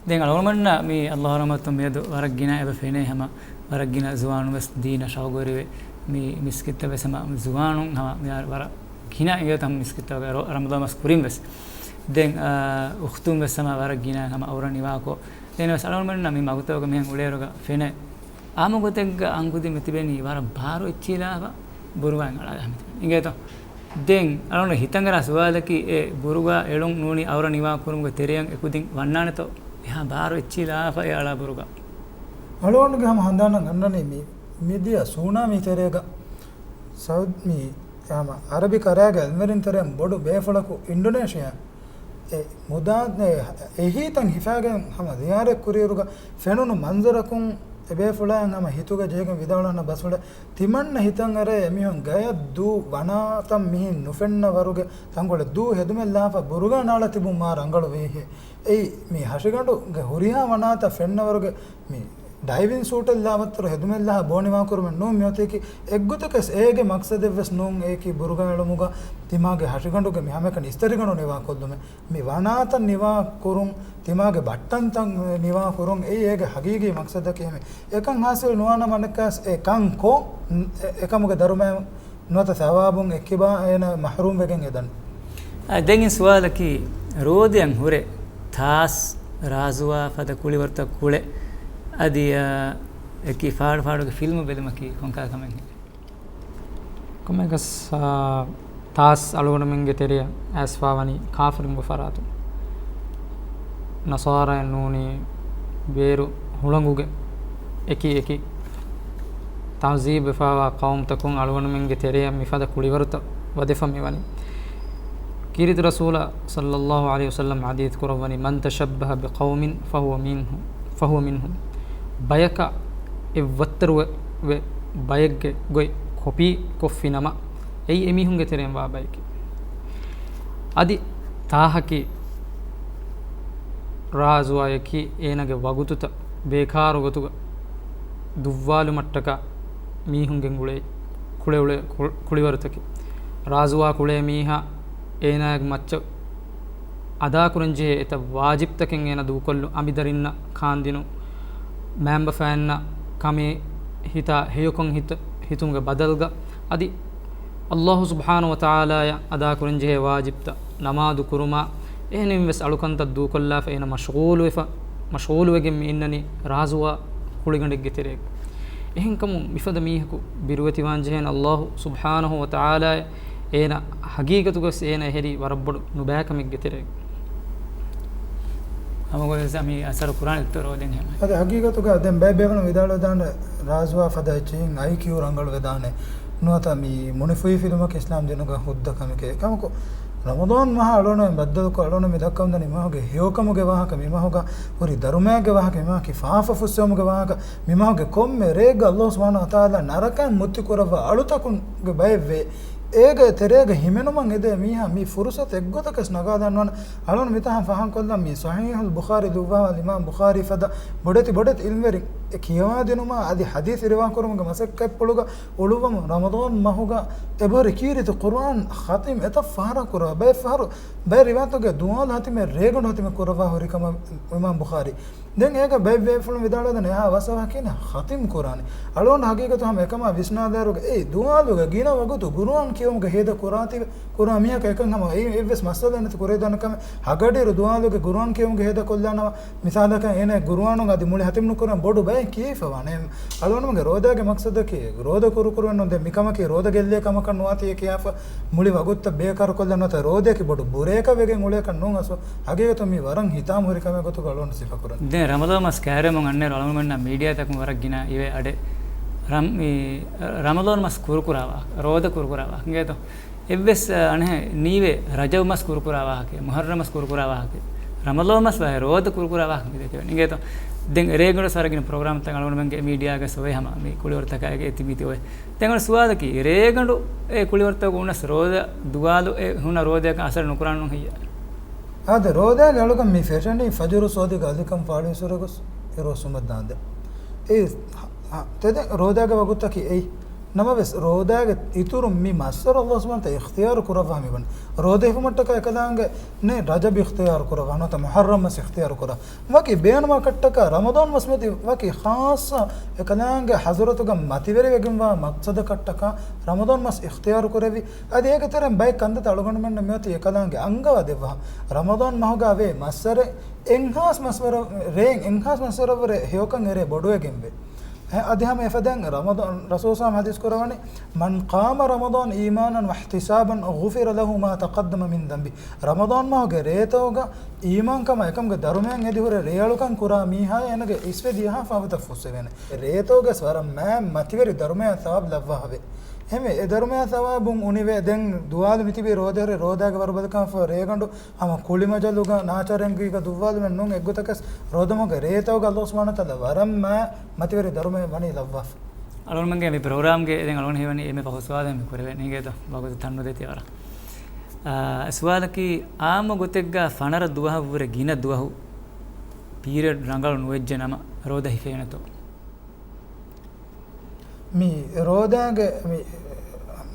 ދެން އަޅުގަނޑުމެންނަށް މި ﷲ ރަޙްމަތުން މިއަދު ވަރަށް ގިނަ އެބަ ފެނޭ ހަމަ ވަރަށް ގިނަ ޒުވާނުން ވެސް ދީނަށް ޝައުގުވެރިވެ، މި މިސްކިތްތައް ވެސް ހަމަ ޒުވާނުން ހަމަ މިހާރު ވަރަށް ގިނަ އިނގޭތަ ހަމަ މިސްކިތްތަކުގަ ރަ-، ރަމަޟާން މަސް ކުރިން ވެސް. ދެން، އާ، އުޚްތުން ވެސް ހަމަ ވަރަށް ގިނަ ހަމަ އައުރަ ނިވާކޮށް، ދެން ވެސް އަޅުގަނޑުމެންނަށް މި މަގުތަކުގަ މިހެން އުޅޭއިރުގަ ފެނޭ. އާއްމު ގޮތެއްގަ އަންގުދިން މި ތިބެނީ ވަރަށް ބާރު އެއްޗިހިލާފަ ބުރުގާއިން އަޅާލާ ހަމަ ތިބެނީ. އިނގޭތޯ؟ ދެން އަޅުގަނޑު ހިތަށްއަރާ ސުވާލަކީ، އެ ބުރުގާ އެޅުން ނޫނީ އައުރަ ނިވާ ކުރުމުގެ ތެރެއަށް އެކުދިން ވަންނާނެތޯ؟ އެހާ ބާރު އެއްޗިހިލާފަ އެ އަޅާ ބުރުގާ. އަޅުގަނޑުގެ ހަމަ ހަނދާނަށް އަންނަނީ މި، މިދިޔަ ސޫނާމީ ތެރޭގަ ސައުދް މި ހަމަ އަރަބި ކަރައިގެ އަލްމެރިން ތެރެއިން ބޮޑު ބޭފުޅަކު އިންޑޮނޭޝިއާ އެ މުދާ އެ އެހީތައް ހިފާގެން ހަމަ ޒިޔާރަތް ކުރިއިރުގަ ފެނުނު މަންޒަރަކުން އެބޭފުޅާއަށް ހަމަ ހިތުގަ ޖެހިގެން ވިދާޅުވާން ބަސްފުޅެއް. ތިމަންނަ ހިތަށް އަރޭ އެމީހުން ގަޔަށް ދޫ ވަނާތަން މިހެން ނުފެންނަ ވަރުގެ ތަންކޮޅެއް ދޫ ހެދުމެއް ލާފަ ބުރުގާ ނާޅާ ތިބުން މާ ރަނގަޅު ވީހޭ. އެއީ މި ހަށިގަނޑުގެ ހުރިހާ ވަނާތައް ފެންނަ ވަރުގެ މި ޑައިވިން ސޫޓެއް ލާ ވައްތަރު ހެދުމެއް ލާ ބޯ ނިވާ ކުރުމެއް ނޫން މިއޮތީކީ. އެއްގޮތަކަސް އޭގެ މަޤްޞަދެއް ވެސް ނޫން އެއީކީ ބުރުގާ އެޅުމުގަ ތިމާގެ ހަށިގަނޑުގެ މި ހަމައެކަނި އިސްތަށިގަނޑު ނިވާ ކޮށްލުމެއް. މި ވަނާތައް ނިވާ ކުރުން، ތިމާގެ ބައްޓަންތައް ނިވާ ކުރުން އެއީ އޭގެ ހަގީގީ މަޤްޞަދަކީ. އެކަން ހާސިލް ނުވާނަމަ އަނެއްކާސް އެ ކަން ކޮށް، އެ-، އެކަމުގެ ދަރުމައެއް ނުވަތަ ސަވާބުން އެއްކިބާ އޭނަ މަޙްރޫމް ވެގެން އެދަނީ. އަ، ދެން އިން ސުވާލަކީ، ރޯދައަށް ހުރެ ތާސް ރާޒުވާ ފަދަ ކުޅިވަރުތައް ކުޅެ، އަދި، އަ، އެކި ފާޑު ފާޑުގެ ފިލްމު ބެލުމަކީ ކޮންކަހަލަ ކަމެއް؟ ކޮންމެއަކަސް، އާ، ތާސް އަޅުގަނޑުމެންގެ ތެރެއަށް އައިސްފާވަނީ ކާފަރުންގެ ފަރާތުން. ނަޞާރާއިން ނޫނީ ބޭރު ހުޅަނގުގެ އެކި އެކި ތަޢުޒީބުވެފާވާ ޤައުމުތަކުން އަޅުގަނޑުމެންގެ ތެރެއަށް މިފަދަ ކުޅިވަރުތައް ވަދެފަ މިވަނީ. ކީރިތި ރަސޫލާ ޞައްލައްލާހު ޢަލައިހި ވަސައްލަމް ޙަދީޘް ކުރައްވަނީ، "من تشبه بقوم فهو منهم، فهو منهم." ބަޔަކަށް އެއްވައްތަރުވެ، ވެ، ބައެއްގެ ގޮތް ކޮޕީ ކޮށްފިނަމަ، އެއީ އެމީހުންގެ ތެރެއިން ވާ ބަޔެކޭ. އަދި ތާހަކީ ރާޒުވާޔަކީ އޭނާގެ ވަގުތުތައް ބޭކާރު ގޮތުގަ ދުއްވާލުމަށްޓަކާ މީހުން ގެންގުޅޭ ކުޅެ-، އުޅޭ ކު-، ކުޅިވަރުތަކެއް. ރާޒުވާ ކުޅޭ މީހާ އޭނާގެ މައްޗަށް އަދާކުރަންޖެހޭ އެތައް ވާޖިބްތަކެއް އޭނާ ދޫކޮށްލުން، އަނބިދަރިންނަށް ކާންދިނުން، މައިންބަފައިންނަށް ކަމޭ ހިތާ ހެޔޮކޮން ހިތު-، ހިތުމުގެ ބަދަލުގަ އަދި ﷲ ސުބްޙާނަހޫ ވަތަޢާލާޔަށް އަދާކުރަންޖެހޭ ވާޖިބްތައް، ނަމާދު ކުރުމާ، އެހެނިންވެސް އަޅުކަންތައް ދޫކޮށްލާފަ އޭނަ މަޝްޣޫލުވެފަ، މަޝްޣޫލުވެގެން މި އިންނަނީ ރާޒުވާ ކުޅިގަނޑެއްގެ ތެރޭގަ. އެހެންކަމުން މިފަދަ މީހަކު ބިރުވެތިވާންޖެހޭނެ ﷲ ސުބްޙާނަހޫ ވަތަޢާލާއަށް އޭނަ ހަގީގަތުގަސް އޭނަ އެހެރީ ވަރަށްބޮޑު ނުބައިކަމެއްގެ ތެރޭގަ. ހަމަގޮތަސް މި އަސަރު ކުރާނެ ދޮކްޓަރ ރޯދެން ހެމަ. އަދި ހަގީގަތުގަ ދެން ބައެއް ބޭފުޅުން ވިދާޅުވެދާނެ ރާޒުވާ ފަދަ އެއްޗެހިން އައިކިއު ރަނގަޅު ވެދާނެ. ނުވަތަ މި މުނިފުހިފިލުމަކީ އިސްލާމް ދީނުގަ ހުއްދަ ކަމެކޭ. ކަމަކު، ރަމަޟާން މަހާ އަޅުގަނޑުމެން ބައްދަލުކޮށް އަޅުގަނޑު މި ދައްކަމުންދަނީ މީހުގެ ހެޔޮކަމުގެ ވާހަކަ، މި މީހުގަ ހުރި ދަރުމައެއްގެ ވާހަކަ، މި މީހަކީ ފާފަ ފުއްސެވުމުގެ ވާހަކަ، މި މީހުގެ ކޮންމެ ރެއެއްގަ ﷲ ސުބްޙާނަހޫ ވަތަޢާލާ ނަރަކައިން މުއްތި ކުރައްވާ އަޅުތަކުންގެ ބައެއްވޭ. އޭގެ ތެރޭގަ ހިމެނުމަށް އެދޭ މީހާ މި ފުރުޞަތު އެއްގޮތަކަސް ނަގާލާން ނުވާނެ. އަޅުގަނޑު މިތަހަން ފާހަގަކޮށްލަން މި ޞަޙީޙުލް ބުޚާރީ ލިޔުއްވާ އިމާމް ބުޚާރީ ފަދަ ބޮޑެތި ބޮޑެތި ޢިލްމުވެރިން އެ ކިޔަވާދިނުމާ އަދި ޙަދީޘް ރިވާކުރުމުގެ މަސައްކަތްޕުޅުގަ އުޅުއްވަމުން ރަމަޟާން މަހުގަ އެބަހުރި ކީރިތި ޤުރުއާން ޚަތިމް އެތައް ފަހަރަށް ކުރައްވާ. ބައެއް ފަހަރު ބައެއް ރިވާޔަތުގައި ދުވާލު ޚަތިމެއް ރޭގަނޑު ޚަތިމެއް ކުރައްވާ ހުރި ކަމަށް އިމާމް ބުޚާރީ. ދެން އޭގަ ބައެއް ބޭފުޅުން ވިދާޅުވެދެން އެހާ ވަސް ވަހަކީ ނަ ޚަތިމް ކުރާނީ. އަޅުގަނޑު ހަގީގަތު ހަމަ އެކަމާ ވިސްނާލާއިރުގަ އެ ދުވާލުގެ ގިނަ ވަގުތު ގުރުއާން ކިޔެވުމުގެ ހޭދަ ކުރާތީވެ، ކުރާ މީހަކަށް އެކަން ހަމަ އެ އެއްވެސް މައްސަލައެއް ނެތި ކުރެވިދާނެ ކަމެއް. ހަގަޑިއިރު ދުވާލުގެ ގުރުއާން ކިޔެވުމުގެ ހޭދަ ކޮށްލާނަމަ، މިސާލަކަށް އޭނަ ގުރުއާނުގަ އަދި މުޅި ހަތިމް ނުކުރަން ބޮޑު ބައެއް ކިޔައިފަވާނެ. އަޅުގަނޑުމެންގެ ރޯދާގެ މަޤްޞަދަކީ ރޯދަ ކުރުކުރުވެން ނޫން. ދެން މިކަމަކީ ރޯދަ ގެއްލޭ ކަމަކަށް ނުވާތީ އެ ކިޔާފަ މުޅި ވަގުތުތައް ބޭކާރުކޮށްލަން ނުވަތަ ރޯދައަކީ ބޮޑު ބުރައަކަށް ވެގެން އުޅޭކަށް ނޫން އަސްލު. ހަގީގަތުން މީ ވަރަށް ހިތާމަހުރި ކަމެއް ގޮތުގަ އަޅުގަނޑު ސިފަކުރަނީ. ދެން ރަމަޟާން މަސް ކައިރިވަމުން އަންނައިރު އަޅުގަނޑުމެންނަށް މީޑިއާތަކުން ވަރަށް ގިނަ އިވޭ އަޑެއް. ރަމް-، މި ރަމަޟާން މަސް ކުރުކުރާ ވާހަކަ، ރޯދަ ކުރުކުރާ ވާހަކަ އިނގޭތޯ؟ އެއްވެސް، އަ، އަނެއް ނީވޭ ރަޖަބު މަސް ކުރުކުރާ ވާހަކަ، މުހައްރަމް މަސް ކުރުކުރާ ވާހަކަ، ރަމަޟާން މަސް ވާހެ ރޯދަ ކުރުކުރާ ވާހަކަ މި ދެކެވެނީ އިނގޭތޯ؟ ދެން ރޭގަނޑު ވެސް ވަރަށް ގިނަ ޕްރޮގްރާމްތައް އަޅުގަނޑުމެންގެ މީޑިއާގަ ސޮވޭ ހަމަ މި ކުޅިވަރުތަކާއި އެތި މިތި އޮވޭ. ދެން އަނެއް ސުވާލަކީ، ރޭގަނޑު އެ ކުޅިވަރުތަކު އުނަސް ރޯދަ ދުވާލު އެ ހުންނަ ރޯދައަކަށް އަސަރު ނުކުރާނު ހެއްޔާ؟ އާދެ، ރޯދައިގެ އަޅުގަނޑު މި ފެށެނީ ފަޖުރު ސޯދިގެ އަލިކަން ފާޅުވި އިރުއްސުމަށް ދާންދެން. އެ، އަ، ތެދެއް ރޯދައިގެ ވަގުތަކީ އެއީ. ނަމަވެސް، ރޯދައިގެ އިތުރުން މި މައްސަރު ﷲ ސުބްޙާނަހޫ ވަތަޢާލާ އިޚްތިޔާރު ކުރައްވާ މިވަނީ. ރޯދަ ހިފުމަށްޓަކާ އެކަލާނގެ ނެ ރަޖަބް އިޚްތިޔާރު ކުރައްވާ، ނުވަތަ މުހައްރަމް މަސް އިޚްތިޔާރު ކުރައްވާ. ވަކި ބޭނުމާ ކަށްޓަކާ ރަމަޟާން މަސް މެދު ވަކި ޚާއްޞަ އެކަލާނގެ ޙަޟްރަތުގަ މަތިވެރިވެގެންވާ މަޤްޞަދަކަށްޓަކާ ރަމަޟާން މަސް އިޚްތިޔާރު ކުރެވި. އަދި އޭގެ ތެރެއިން ބައެއް ކަންތައްތައް އަޅުގަނޑުމެންނަށް މިއޮތީ އެކަލާނގެ އަންގަވާ ދެއްވާ. ރަމަޟާން މަހުގަ އަވޭ މައްސަރެއް އެއްހާސް މަސްވަރަށް، ރޭން އެއްހާސް މަސްވަރަށްވުރެ ހެޔޮކަން އެރޭ ބޮޑުވެގެންވޭ. އެ، އަދި ހަމަ އެފަދައިން ރަމަޟާން، ރަސޫލު ޞައްލައްލާހު ޢަލައިހި ވަސައްލަމަ ޙަދީޘް ކުރައްވަނީ، "من قام رمضان إيمانا واحتسابا غفر له ما تقدم من ذنبه." ރަމަޟާން މަހުގެ ރޭތަކުގަ އީމާންކަމާ އެކަމުގެ ދަރުމަޔަށް އެދިހުރެ ރޭއަޅުކަން ކުރާ މީހާޔަށް އޭނަގެ އިސްވެ ދިޔަހާ ފަހުތައް ފުއްސެވޭނެ. ރޭތަކުގަސް ވަރަށް މާތް މަތިވެރި ދަރުމަޔާ ސަވާބު ލައްވާ ހަވޭ. އެހެންވެ، އެ ދަރުމަޔާ ސަވާބުން އުނިވޭ. ދެން ދުވާލު މިތިބީ ރޯދަހުރެ ރޯދާގެ ވަރުބަލިކަންފަ ރޭގަނޑު ހަމަ ކުޅިމަޖަލުގަ ނާޗާރެންގީގަ ދުއްވާލުމެއް ނޫން. އެއްގޮތަކަސް ރޯދަމަހުގެ ރޭތަކުގަ ﷲ ސުބްޙާނަހޫ ވަތަޢާލާ ވަރަށް މާ މަތިވެރި ދަރުމައެއް ވަނީ ލައްވާފަ. އަޅުގަނޑުމެންގެ މި ޕްރޮގްރާމްގެ ދެން އަޅުގަނޑު ހީވަނީ އެންމެ ފަހު ސުވާލެއް މި ކުރެވޭނެ އިނގޭތޯ؟ ވަގުތު ތަންނުދޭތީ ވަރަށް. އާ، ސުވާލަކީ، އާއްމު ގޮތެއްގަ ފަނަރަ ދުވަހަށްވުރެ ގިނަ ދުވަހު ޕީރިއަޑް ރަނގަޅު ނުވެއްޖެ ނަމަ ރޯދަ ހިފޭނެތޯ؟ މި ރޯދާގެ މި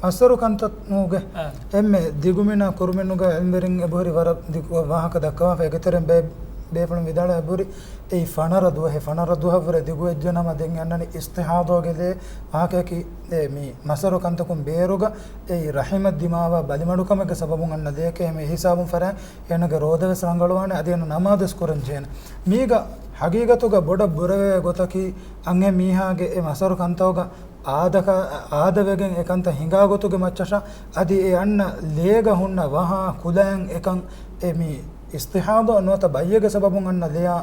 މައްސަރު ކަންތައް ނޫގެ އާ. އެންމެ ދިގުމިނާ ކުރުމެއް ނުގަ އިލްމުވެރިން އެބަހުރި ވަރަށް ދިގު ވާހަކަ ދައްކަވާފަ. އޭގެ ތެރެއިން ބޭ-، ބޭފުޅުން ވިދާޅުވާ އެބަހުރި އެއީ ފަނަރަ ދުވަހެއް، ފަނަރަ ދުވަހަށްވުރެ ދިގުވެއްޖެ ނަމަ ދެން އަންނަނީ އިސްތިޙާޟާގެ ލޭ ވާހަކަޔަކީ. އެ މި މައްސަރު ކަންތަކުން ބޭރުގަ އެއީ ރަޙިމަށް ދިމާވާ ބަލިމަޑުކަމެއްގެ ސަބަބުން އަންނަ ލެޔެކޭ. އެހެންވެ އެ ހިސާބުން ފަރާތް އޭނަގެ ރޯދަވެސް ރަނގަޅުވާނެ، އަދި އޭނަ ނަމާދުވެސް ކުރަން ޖެހޭނެ. މީގަ ހަގީގަތުގަ ބޮޑަށް ބުރަވެވޭ ގޮތަކީ، އަންހެން މީހާގެ އެ މައްސަރު ކަންތަކުގަ އާދަކަ-، އާދަވެގެން އެ ކަންތައް ހިނގާ ގޮތުގެ މައްޗަށާ، އަދި އެ އަންނަ ލޭގަ ހުންނަ ވަހާ ކުލައިން އެކަން އެ މި އިސްތިޙާޟާ ނުވަތަ ބައްޔެއްގެ ސަބަބުން އަންނަ ލެޔާ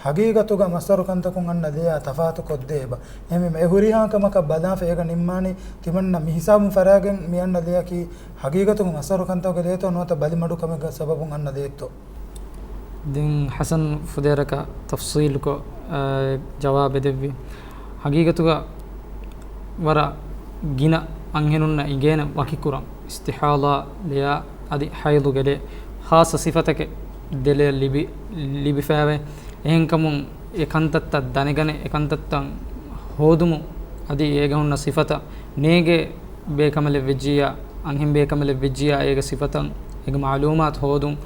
ހަގީގަތުގަ މައްސަރު ކަންތަކުން އަންނަ ލެޔާ ތަފާތު ކޮށްދޭ އެބަ. އެހެންވީމަ އެ ހުރިހާ ކަމަކަށް ބަލާފަ އޭގަ ނިންމާނީ ތިމަންނަ މި ހިސާބުން ފަރާގެން މި އަންނަ ލެޔަކީ ހަގީގަތުގަ މައްސަރު ކަންތަކުގެ ލެޔެތޯ ނުވަތަ ބަލިމަޑުކަމެއްގެ ސަބަބުން އަންނަ ލެޔެއްތޯ؟ ދެން ޙަސަން ފުދޭވަރަކަށް ތަފްޞީލުކޮށް، އާ، ޖަވާބެއް ދެއްވި. ހަގީގަތުގަ ވަރަށް ގިނަ އަންހެނުންނަށް އިނގޭނެ ވަކިކުރަން، އިސްތިޙާޟާ ލެޔާ އަދި ޙައިޟުގެ ލެޔެއް، ޚާއްޞަ ސިފަތަކެއް ދެ ލެޔަށް ލިބި-، ލިބިފައިވޭ. އެހެންކަމުން އެ ކަންތައްތައް ދަނެގަނެ، އެ ކަންތައްތައް ހޯދުމުން އަދި އޭގަ ހުންނަ ސިފަތައް ނޭގޭ ބޭކަނބަލެއް ވެއްޖިއްޔާ، އަންހެން ބޭކަނބަލެއް ވެއްޖިއްޔާ، އޭގެ ސިފަތައް، އޭގެ މަޢުލޫމާތު ހޯދުން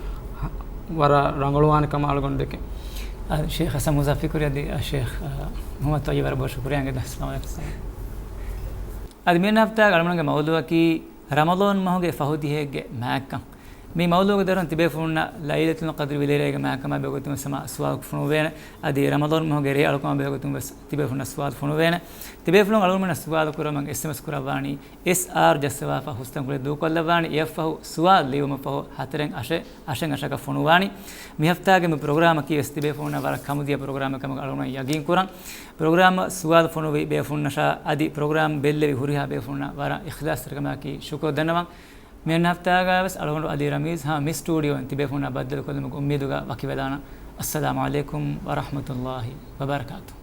ވަރަށް ރަނގަޅުވާނެ ކަމަށް އަޅުގަނޑު ދެކެން. އާ، ޝޭޚް ޙަސަން މުޒާ ފިކުރީ އަދި، އާ، ޝޭޚް، އާ، މުޙައްމަދު ޠައްޔިބަށް ވަރަށް ބޮޑަށް ޝުކުރިއްޔާ އިނގޭތޯ. އައްސަލާމު ޢަލައިކުމް. އަދި މިއަންނަ ހަފްތާގެ އަޅުގަނޑުގެ މައުޟޫޢަކީ ރަމަޟާން މަހުގެ ފަހު ދިހައެއްގެ މާތްކަން. މި މައުޟޫޢުގެ ދަށުން ތިބޭފުޅުންނަށް ލައިލަތުލް ޤަދްރި ވިލޭރޭގެ މާތްކަމާ ބެހޭގޮތުން ވެސް ހަމަ ސުވާލު ފޮނުވޭނެ. އަދި ރަމަޟާން މަހުގެ ރޭ އަޅުކަމާ ބެހޭގޮތުން ވެސް ތިބޭފުޅުންނަށް ސުވާލު ފޮނުވޭނެ. ތިބޭފުޅުން އަޅުގަނޑުމެންނަށް ސުވާލު ކުރަމުން އެސްއެމްއެސް ކުރައްވާނީ އެސްއާރް ޖައްސަވާފަ ހުސްތަންކޮޅެއް ދޫކޮށްލައްވާނީ. އެއަށްފަހު ސުވާލު ލިޔުމަށް ފަހު ހަތަރެއް އަށެއް، އަށެއް އަށަކަށް ފޮނުވާނީ. މި ހަފްތާގެ މި ޕްރޮގްރާމަކީ ވެސް ތިބޭފުޅުންނަށް ވަރަށް ކަމުދިޔަ ޕްރޮގްރާމެއް ކަމަށް އަޅުގަނޑު ޔަގީން ކުރަން. ޕްރޮގްރާމަށް ސުވާލު ފޮނުވި ބޭފުޅުންނަށާ އަދި ޕްރޮގްރާމް ބެއްލެވި ހުރިހާ ބޭފުޅުންނަށް ވަރަށް އިޚްލާޞްތެރިކަމާއެކީ ޝުކުރު ދަންނަވަން. މިއަންނަ ހަފްތާގަ ވެސް އަޅުގަނޑު އަލީ ރަމީޒް ހަމަ މި ސްޓޫޑިއޯއިން ތިބޭފުޅުންނާ ބައްދަލުކޮށްލުމުގެ އުއްމީދުގަ ވަކިވެލާނަން. އައްސަލާމު ޢަލައިކުމް ވަރަޙްމަތުﷲި ވަބަރަކާތުހު.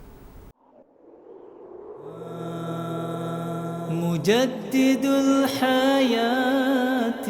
مجدد الحياة.